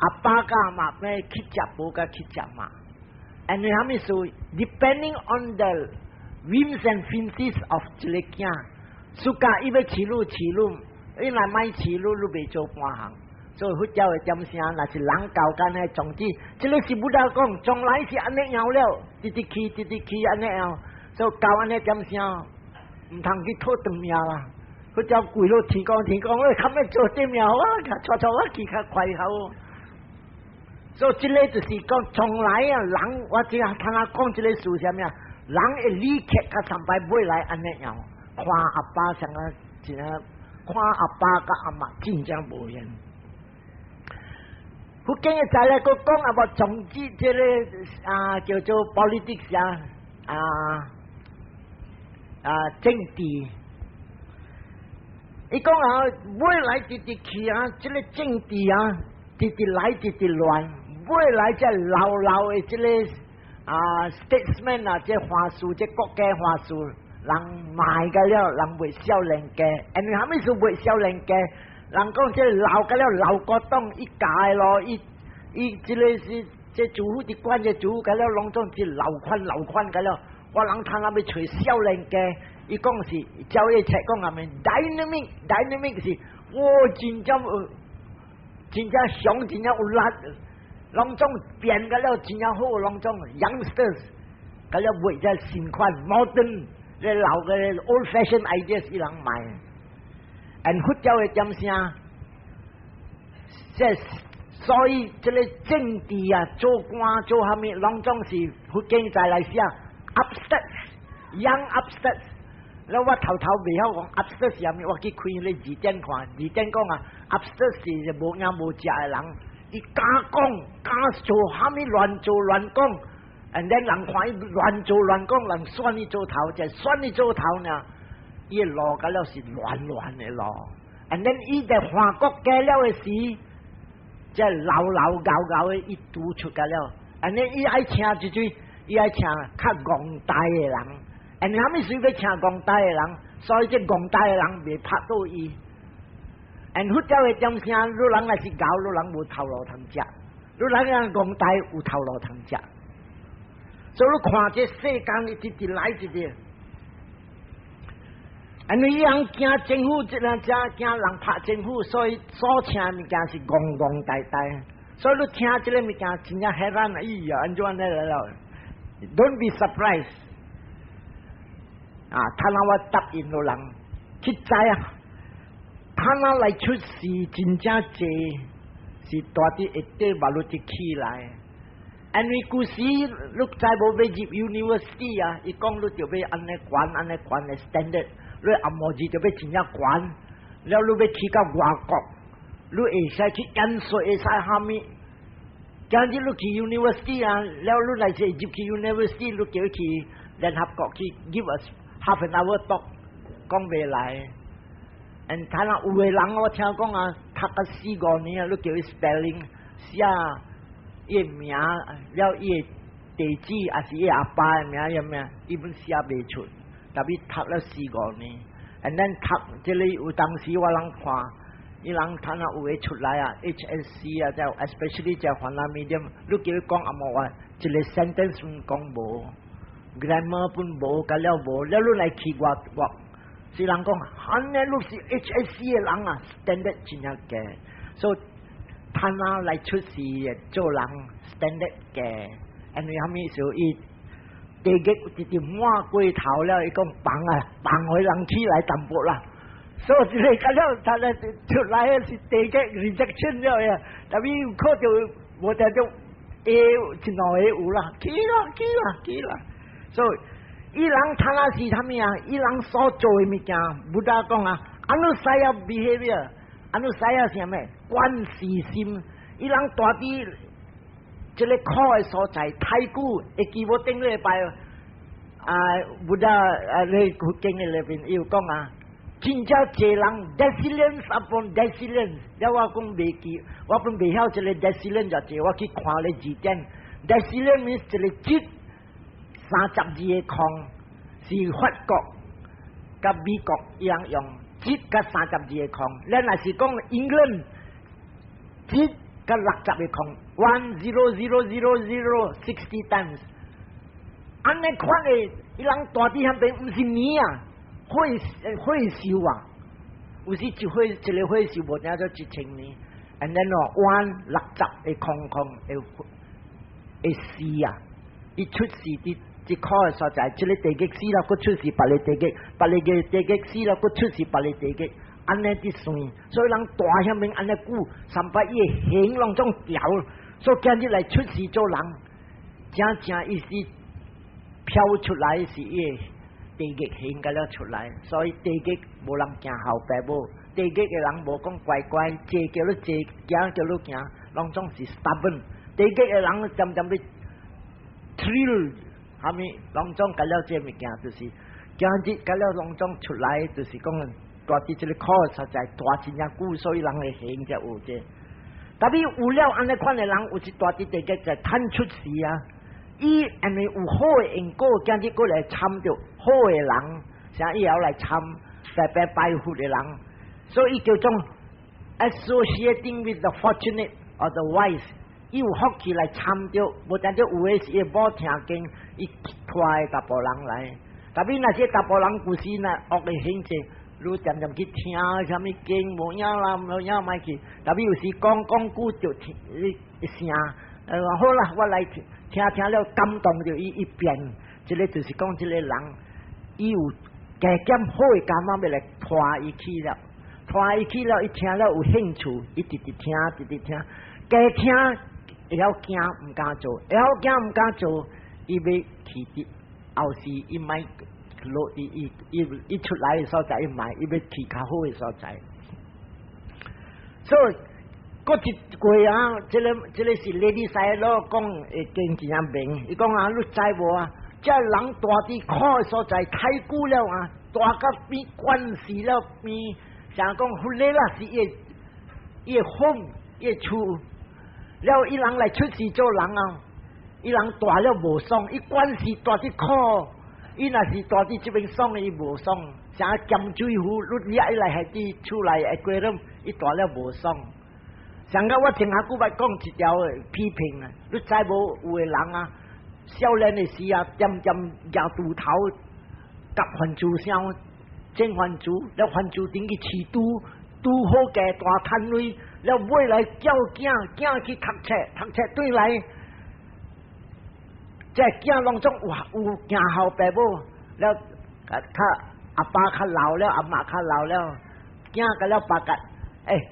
阿爸佮阿媽欲去食無佮去食嘛。因為啥物事？Depending on the whims and fancies of 一个囝，暑假伊欲飼你飼你，伊若莫飼你，你袂做半項。所以佛教的點聲，若是人教間的總之，這个是 Buddha 講，從來是按呢樣了，直直去，直直去按呢樣，所以教按呢點聲，毋通去討長命啦。佛教跪落天公天公，我較欲做這命啊，帶帶我去較快好。所以這个就是講，從來啊，人我這下聽下講這个事啥物啊？人會理解較上擺尾來按呢樣，看阿爸像啊，真正看阿爸佮阿媽真正無緣。佛經的再來閣講啊，無總之這个啊叫做 politics 啊啊啊政治。伊講啊，未來直直去啊，這个政治啊，直直來直直亂。未來這老老的這个啊 statesman 啊，這華事，這國家華事，人賣個了，人袂少年家，因為啥物事袂少年家？人講這老個了，老國黨伊教的咯，伊伊這个是這政府佇管這政府個了，攏總是老款老款個了。我人通啊欲揣少年家，伊講是教育冊講啥物 dynamic dynamic 是，哇，真正有，真正雄，真正有力，攏總變個了真正好，攏總 youngsters 個了袂這新款 modern，這老个 old fashion ideas 伊人賣。And 佛教的點聲，這所以這个政治啊，做官做啥物，攏總是佛經再來寫 upstarts，young upstarts。了我頭頭袂曉講 upstart 是啥物，我去開彼字典看，字典講啊，upstart 是無影無跡的人，伊敢講敢做啥物亂做亂講，and then 人看伊亂做亂講，人選伊做頭，就選伊做頭呢。伊的路甲了是亂亂的路，and then 伊在換國家了的時，這老老𠢕𠢕的伊拄出甲了，and then 伊愛請一種，伊愛請較戇呆的人，and 啥物事欲請戇呆的人，所以這戇呆的人袂拍倒伊。And 佛教的點聲，你人若是𠢕，你人無頭路通食；你人若戇呆有頭路通食。所以你看這世間一直來一直。因為伊人驚政府，這個遮驚人拍政府，所以所請物件是戇戇呆呆。所以你聽這个物件真正嚇人，哎呀，按怎按呢來了？Don't be surprised。啊，他那我答應了人去知啊，他那來出事真正濟，是大佇下底馬路一起來。因為古時你知無欲入 university 啊，伊講你就欲按呢懸按呢懸的 standard。你紅毛字就欲真正懸，了你欲去到外國，你會使去演說，會使蝦米？今日你去 university 啊，了你若是入去 university，你叫去聯合國去 give us half an hour talk，講袂來。And 睇下有的人我聽講啊，讀個四五年啊，你叫伊 spelling 寫伊的名，了伊的地址，抑是伊阿爸的名，啥物，伊本寫袂出。特別讀了四五年，and then 讀這个有當時我人看，伊人睇下有的出來啊，HSC 啊，就 especially 就華人 medium，你叫伊講紅毛話，一個 sentence 攏講無，grammar 本無，甲了無，了你來去外國，是人講，按呢你是 HSC 的人啊，standard 真正低，所以趁啊來出世做人 standard 低，因為啥物時伊地獄直直滿過頭了，伊講放啊，放予人起來淡薄啦。所以這個甲了，他咧出來的是地獄 rejection 了呀，但是有靠著無定著會一兩個有啦，去啦去啦去啦。所以伊人睇那是啥物啊？伊人所做的物件，Buddha 講啊，anusaya behavior，anusaya 是啥物？慣勢心，伊人蹛佇這個苦的所在太久，會記無頂禮拜啊，Buddha 啊，咧佛經的裏邊伊有講啊。真正濟人 decillions upon decillions，了我講袂記，我本袂曉這個 decillion 就濟，我去看咧字典，decillion means 一個億32個空，是法國佮美國一樣用億佮32個空，咱若是講 England 億佮60個空，1 0 0 0 0 60 times，按呢款的，伊人蹛佇遐邊毋是年啊。歲歲壽啊，有時一歲一個歲壽無定做1000年，and then 哦，萬六十個空空會會死啊！伊出世佇這苦的所在，這個地獄死了，閣出世別个地獄，別个地獄死了，閣出世別个地獄，按呢佇算，所以人蹛遐面按呢久，三擺伊的形攏總調，所以今日來出世做人，真正伊是飄出來是伊的地獄行個了出來，所以地獄無人驚後爸母，地獄的人無講乖乖，坐叫你坐，行叫你行，攏總是 stubborn。地獄的人漸漸欲 thrill，蝦米攏總共了這物件，就是今日共了攏總出來，就是講蹛佇這個苦實在蹛真正久，所以人會行才有這。但是有了按呢款的人，有一蹛佇地獄就趁出世啊！伊因為有好的因果，今日閣來參著好的人，啥以後來參白白拜佛的人，所以叫做 associating with the fortunate or the wise。伊有福氣來參著，無單著有的是伊某聽經，伊拖的查埔人來。但是若是查埔人舊時若惡的性質，你漸漸去聽啥物經，無影啦，無影莫去。但是有時講講久就聽一聲，好啦，我來聽。聽聽了感動著伊一變，這個就是講這個人，伊有加減好的感覺欲來拖伊去了，拖伊去了，伊聽了有興趣，伊直直聽，直直聽，加聽會曉驚毋敢做，會曉驚毋敢做，伊欲去佇後世，伊莫落伊伊伊伊出來的所在，伊莫伊欲去較好的所在，所以。閣一過啊，這個是 Ledi Sayadaw 講的經真正明，伊講啊，你知無啊？這人蹛佇苦的所在太久了啊，蹛甲變慣勢了變，像講忽咧啦是伊伊的 home 伊的厝，了伊人來出世做人啊，伊人蹛了無爽，伊慣勢蹛佇苦，伊若是蹛佇這邊爽，伊無爽，像鹹水魚，你掠伊來喺佇厝內 aquarium，伊蹛了無爽。上個我前下久捌講一條批評啊，你知無有的人啊，少年的時啊，漸漸舉鋤頭，佮番薯箱，種番薯，了番薯頂去飼豬，豬好價大趁鐳，了尾來叫囝，囝去讀冊，讀冊轉來，這囝攏總有有行孝爸母，了較阿爸較老了，阿嬤較老了，囝共了巴結，欸，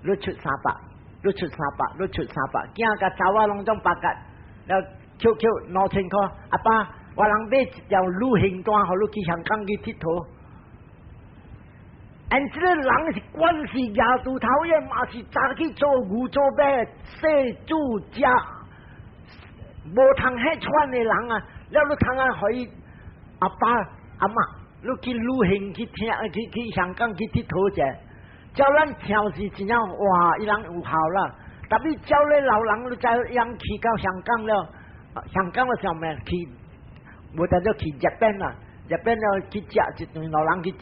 你出三百，你出三百，你出三百，囝佮查某攏總巴結，了扣扣2000箍，阿爸，我人買一張旅行單，予你去香港去𨑨迌。按這個人是慣勢舉鋤頭，伊嘛是早去做牛做馬，洗煮食，無通彼款的人啊！了你通啊，予伊阿爸阿嬤，你去旅行去聽去去香港去𨑨迌者，照咱聽是真正哇，伊人有孝啦。但是照咧老人，你知伊人去到香港了，香港的上面去，無當做去日本啦，日本了去食一頓老人去食。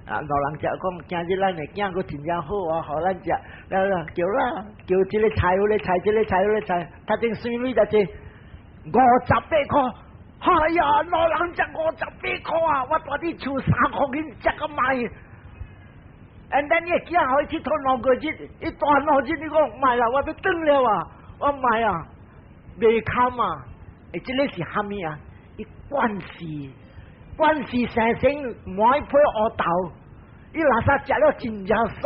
啊，老人食講，今日咱的囝閣真正好啊，予咱食，了叫啦，叫這个菜，彼个菜，這个菜，彼个菜，頭前算鐳就這58塊，哎呀，老人食58塊啊！我蹛佇厝3箍銀食個賣。And then 伊囝予伊𨑨迌兩個月，伊蹛兩日你講莫啦，我欲轉了啊，我莫啊，袂堪啊！欸，這个是蝦米啊？伊慣勢，慣勢生成滿批烏豆，伊垃圾食了真正爽，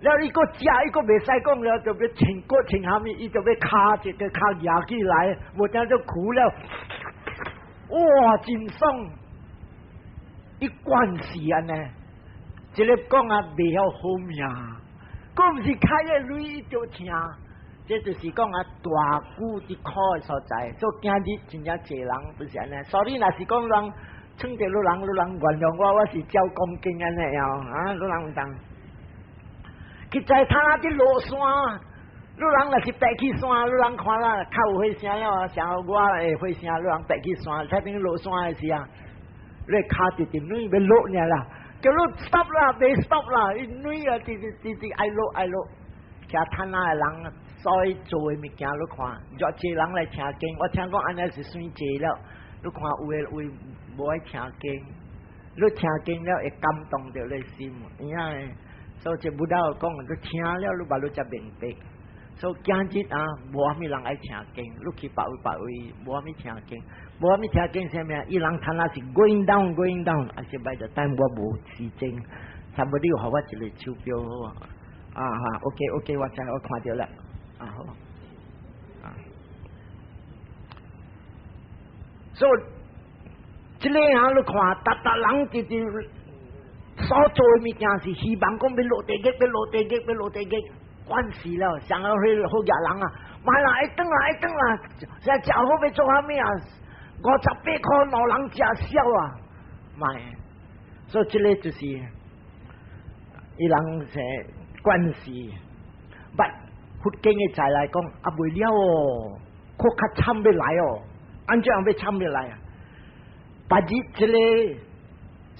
了伊閣食，伊閣袂使講了，就欲穿骨穿蝦米，伊就欲跤一個跤舉起來，無聽就苦了，哇，真爽！伊慣勢按呢，這个講啊，袂曉好命，閣毋是開个鐳就聽。這就是講啊，大久佇苦的所在，所以今日真正濟人不是按呢。所以若是講人，創著你人，你人原諒我，我是照講經按呢樣啊，你人毋當。實在他佇落山，你人若是爬去山，你人看啦，較有火聲了，像我會火聲，你人爬去山，睇邊落山的時啊，你跤直直軟欲落爾啦，叫你 stop 啦，袂 stop 啦，伊軟啊，直直直直愛落愛落，騎坦仔的人。所以做的物件你看，偌濟人來聽經，我聽講按呢是算濟了。你看有的位無愛聽經，你聽經了會感動著你心，有影？所以這佛陀講，你聽了你嘛你才明白。所以今日啊，無啥物人愛聽經，你去別位別位無啥物聽經，無啥物聽經啥物啊？伊人聽那是 going down going down，還是擺就等我無時間，差不多你予我一个手錶好啊？啊哈，OK OK，我知我看著了。啊好，啊，所以這个啊，你看，逐逐人直直所做的物件是希望講欲落地獄，欲落地獄，欲落地獄，慣勢了，想要去好額人啊，莫啦，愛轉啦，愛轉啦，現在食好欲做啥物啊？58塊老人食痟啊，莫，所以這个就是伊人是慣勢，but 佛經的在來講，啊未了哦，閣較慘欲來哦，按怎樣欲慘欲來啊？別日這个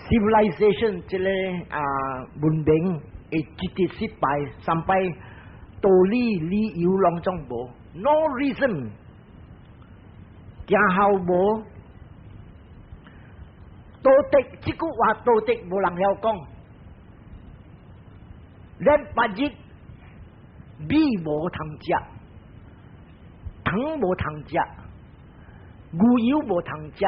civilization 這个啊文明會一直失敗，三擺道理理由攏總無，no reason，行後無道德，這句話道德無人曉講，咱別日。米無通食，糖無通食，牛油無通食，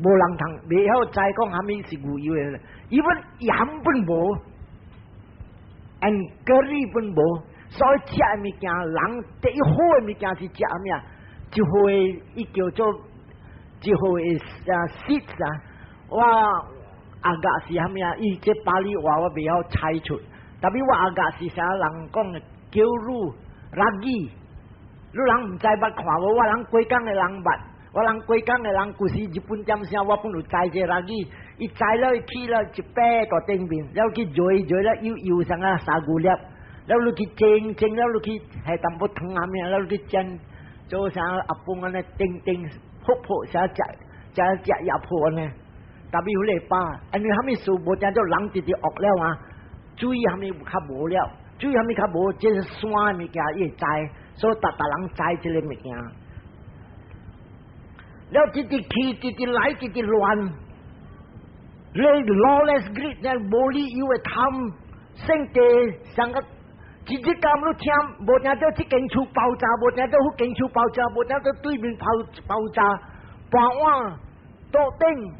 無人通袂曉知講啥物是牛油的，even 鹽本無，and curry 本無，所以食的物件，人第一好的物件是食啥物啊？一回伊叫做一回啊 seeds 啊，我阿格是啥物啊？伊這巴厘話我袂曉猜出。特別我阿格是啥人講的叫汝 ragi，你人毋知捌看無？我人規工的人捌，我人規工的人舊時日本點聲，我本有知這 ragi，伊摘了伊起了一擺大頂面，了去揉揉了幼幼像啊沙牛粒，了你去蒸蒸了你去下淡薄糖啊物，了你去煎做啥阿公按呢叮叮噗噗啥食食食鴨破按呢，特別彼個飽，因為啥物事無聽做人直直惡了啊？水啥物較無了，水啥物較無，這個山的物件伊會知，所以逐逐人知這个物件。了直直去，直直來，直直亂。你 lawless greed 呢？無理由的貪，性地上個一日咁你聽，無聽到這間厝爆炸，無聽到彼間厝爆炸，無聽到對面爆爆炸，盤碗、桌頂，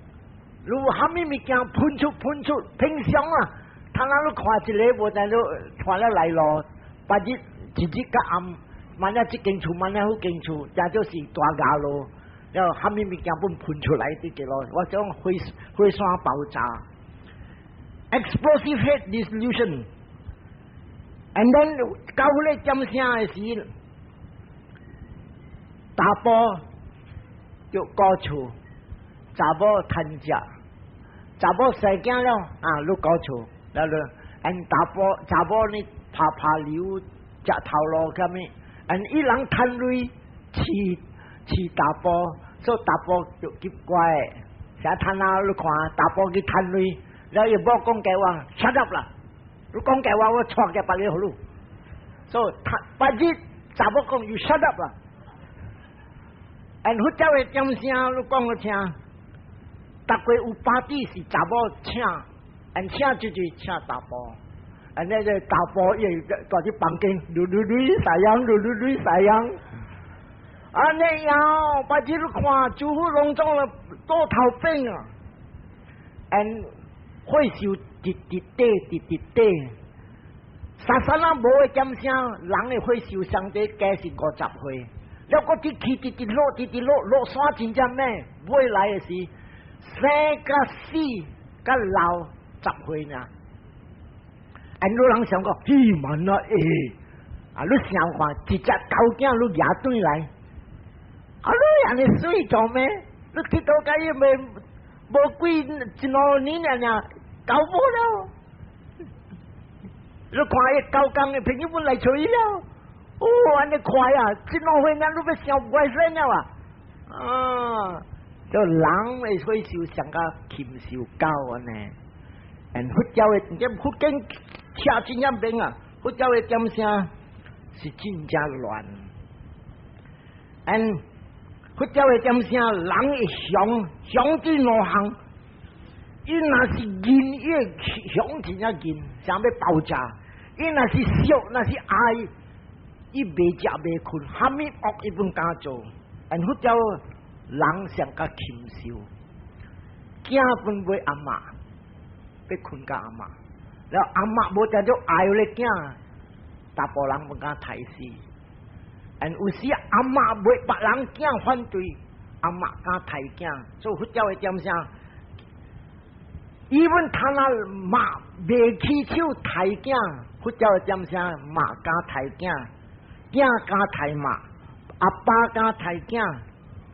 如啥物物件噴出噴出，平常啊，他那你看一个，無聽到看了來咯，別日一日較暗，萬一這間厝，萬一彼間厝，這就是大牙路。然後啥物物件本噴出來啲嘅咯，我講火火山爆炸，explosive heat dissolution，and then 到彼个點聲的時，查埔就顧厝，查某趁食，查某生囝了啊，你顧厝，了就，and 查埔查某呢拍拍流食頭路啥物，and 伊人趁鐳飼。飼查埔，所以查埔就急乖。啥趁啊？你看查埔去趁鐳，了伊某講假話，shut up 啦！你講假話，我錯嘅別你好路。所以別日查某講，you shut up 啦。And 佛教的點聲，你講我聽，逐個有 party 是查某請，and 請就是請查埔。And 那個查埔伊會蹛佇房間，嚕嚕嚕 sayang，嚕嚕嚕 sayang。按呢樣，別日你看，師父攏總了倒頭變啊！And 歲數直直短，直直短。沙沙仔無的點聲，人的歲數相對加是50歲。了閣直起直直落，直直落，落山真正猛。尾來的是生佮死佮老10歲爾。And 你人想講，嘿慢啊欸，啊你想看，一隻狗囝你舉轉來，啊你按呢媠做咩？你鐵到甲伊未無幾一兩年爾爾，狗無了。你看伊狗工的朋友們來揣伊了。哦，按呢快啊！一兩歲爾你欲想外孫了啊？啊，就人的歲數上較禽獸狗按呢。And 佛教的點佛經聽真正明啊！佛教的點聲是真正亂。And 佛教的點聲，人會凶凶這兩項，伊若是仁，伊會凶真正仁，想欲爆炸；伊若是惜，若是愛，伊袂食袂睏，啥物惡伊攏敢做。And 佛教人上較禽獸，囝分買阿嬤，欲睏佮阿嬤，了阿嬤無定著愛咧囝，查埔人毋敢刣死。And 有時阿嬤袂別人囝反對，阿嬤敢刣囝，所以佛教的點聲，伊阮他那媽袂起手刣囝，佛教的點聲，媽敢刣囝，囝敢刣媽，阿爸敢刣囝，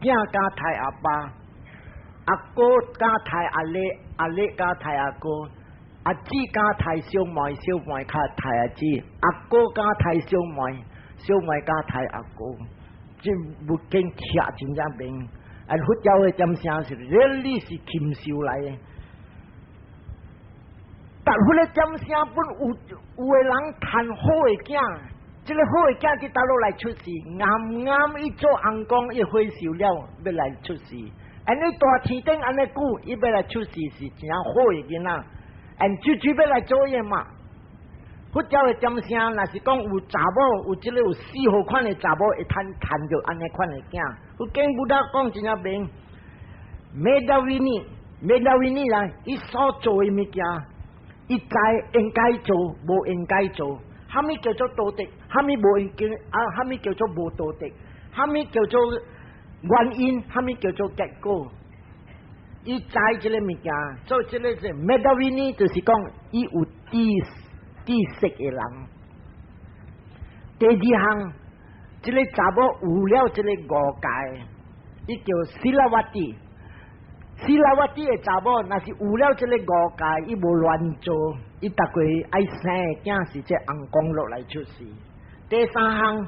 囝敢刣阿爸，阿哥敢刣阿妹，阿妹敢刣阿哥，阿姊敢刣小妹，小妹較刣阿姊，阿哥敢刣小妹，小妹敢刣阿哥，這物件聽真正明。啊，佛教的點聲是 really 是禽獸來的。但彼个點聲本有有的人趁好的囝，這個好的囝佇佗落來出世，啱啱伊做尪公，伊歲數了欲來出世。按呢大天頂按呢久，伊欲來出世是真好的囡仔，按就就欲來做伊嘛。佛教的點聲，若是講有查某，有這個有四號款的查某，會趁趁著按呢款的囝。佛經 Buddha 講真正明，Medhavini，Medhavini 啦，伊所做的物件，伊知應該做，無應該做。啥物叫做道德？啥物無應該啊？啥物叫做無道德？啥物叫做原因？啥物叫做結果？伊知這個物件，做這個是 Medhavini，就是講伊有知知識的人。第二項，這個查某有了這個五戒，伊叫 Silavati。Silavati 的查某，若是有了這個五戒，伊無亂做，伊逐個愛生的囝是這尪公落來出世。第三項，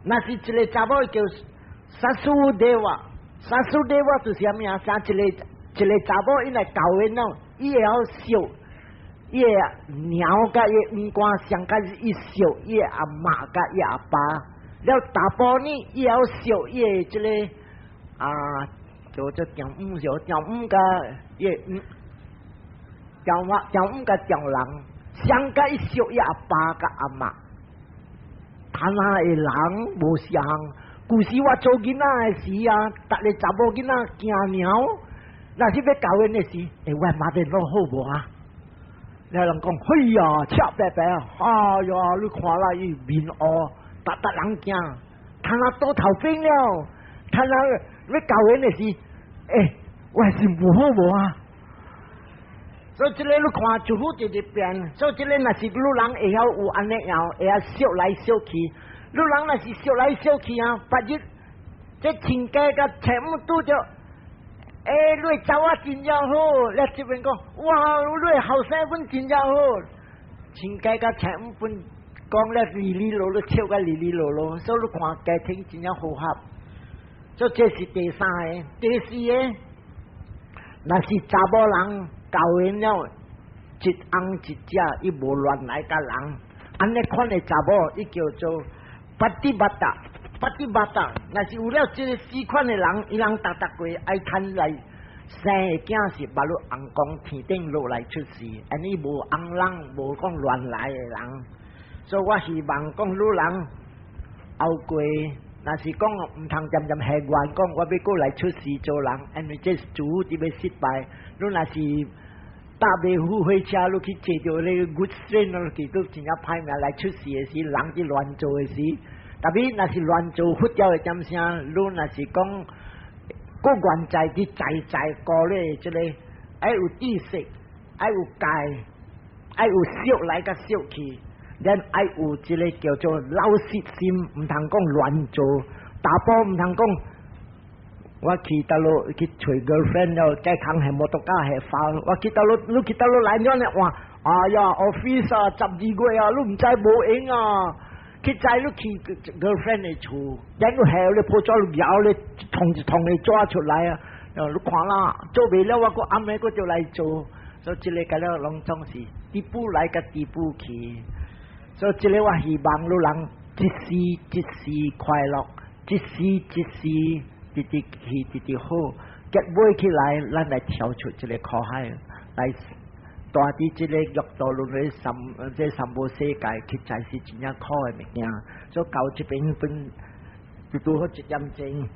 若是一個查某叫 Sasudeva，Sasudeva 就是啥物啊？生一個一個查某，伊來教𪜶喏，伊會曉惜。伊的娘佮伊五官上較伊惜伊的阿嬤佮伊阿爸，了查埔呢，伊曉惜伊的這個啊，叫做丈母就丈母佮伊的丈母丈母佮丈人，上較伊惜伊阿爸佮阿嬤，他那的人無相。舊時我做囡仔的時啊，逐个查某囡仔驚娘，若是欲交𪜶的時，欸，我媽的落好無啊？有人講，哎呀，赤白白啊！哎呀，你看啦，伊面烏，逐逐人驚，他那倒頭變了，他那欲交𪜶的時，欸，我是無好無啊？所以這個你看，就好直直變。所以這個若是你人會曉有按呢樣，會曉惜來惜去。你人若是惜來惜去啊，別日這親家佮親母拄著。欸，你查某真正好，你這邊講，哇，你後生本真正好，親家佮親母本講了離離落落，笑甲離離落落，所以你看家庭真正和諧。所以這是第三個，第四個，若是查某人教𪜶了一翁一食，伊無亂來佮人。按呢款的查某，伊叫做 pativatta，pativatta。若是有了這个四款的人，伊人逐逐過愛趁來生的囝是捌你尪公天頂落來出世，按呢無尪人，無講亂來的人。所以我希望講女人後過，若是講毋通漸漸下願，講我欲閣來出世做人，因為這注定欲失敗。你若是搭袂赴火車，你去坐著那個 goods train，你去都真正歹命來出世的時，人佇亂做的時，特別若是亂做佛教的點聲，你若是講閣願在佇在在過咧，這個愛有知識，愛有戒，愛有惜來佮惜去，咱愛有這個叫做老實心，毋通講亂做，查埔毋通講。我去佗落去揣 girlfriend 了，再扛下摩托車下發，我去佗落，你去佗落來了呢？哇！哎呀，office 啊，12月啊，你毋知無閒啊！去知你去 girlfriend 的厝，然後下咧破紙搖咧，一筒一筒的紙出來啊！你看啦，做袂了，我閣暗暝閣就來做，所以這个甲了攏總是一步來佮一步去，所以這个我希望你人一時一時快樂，一時一時。直直去，直直好，結尾起來，咱來跳出這个苦海，來蹛佇這个六道輪迴三這三無世界，實在是真正苦的物件。所以到這邊分就拄好一點鐘。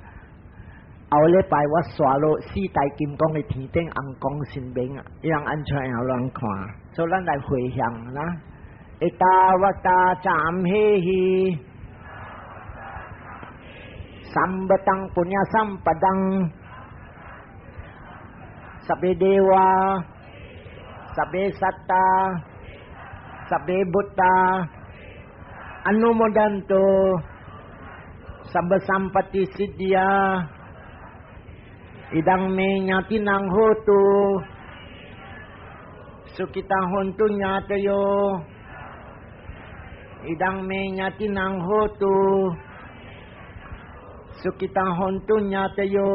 後禮拜我刷落四大金剛的天頂尪公神明，伊人按怎樣亂看，所以咱來回向啦。Ettavata ca amhehi sambhatam puñña sampadam sabbe deva sabbe satta sabbe bhutta anumodantu sabba sampatti siddhiya idam me ñātinam hotu sukhita hontu ñātayo idam me ñātinam hotu sukhita hontu ñātayo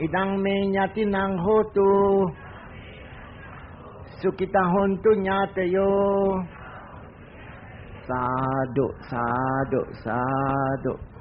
idam me ñātinam hotu sukhita hontu ñātayo sadhu sadhu sadhu。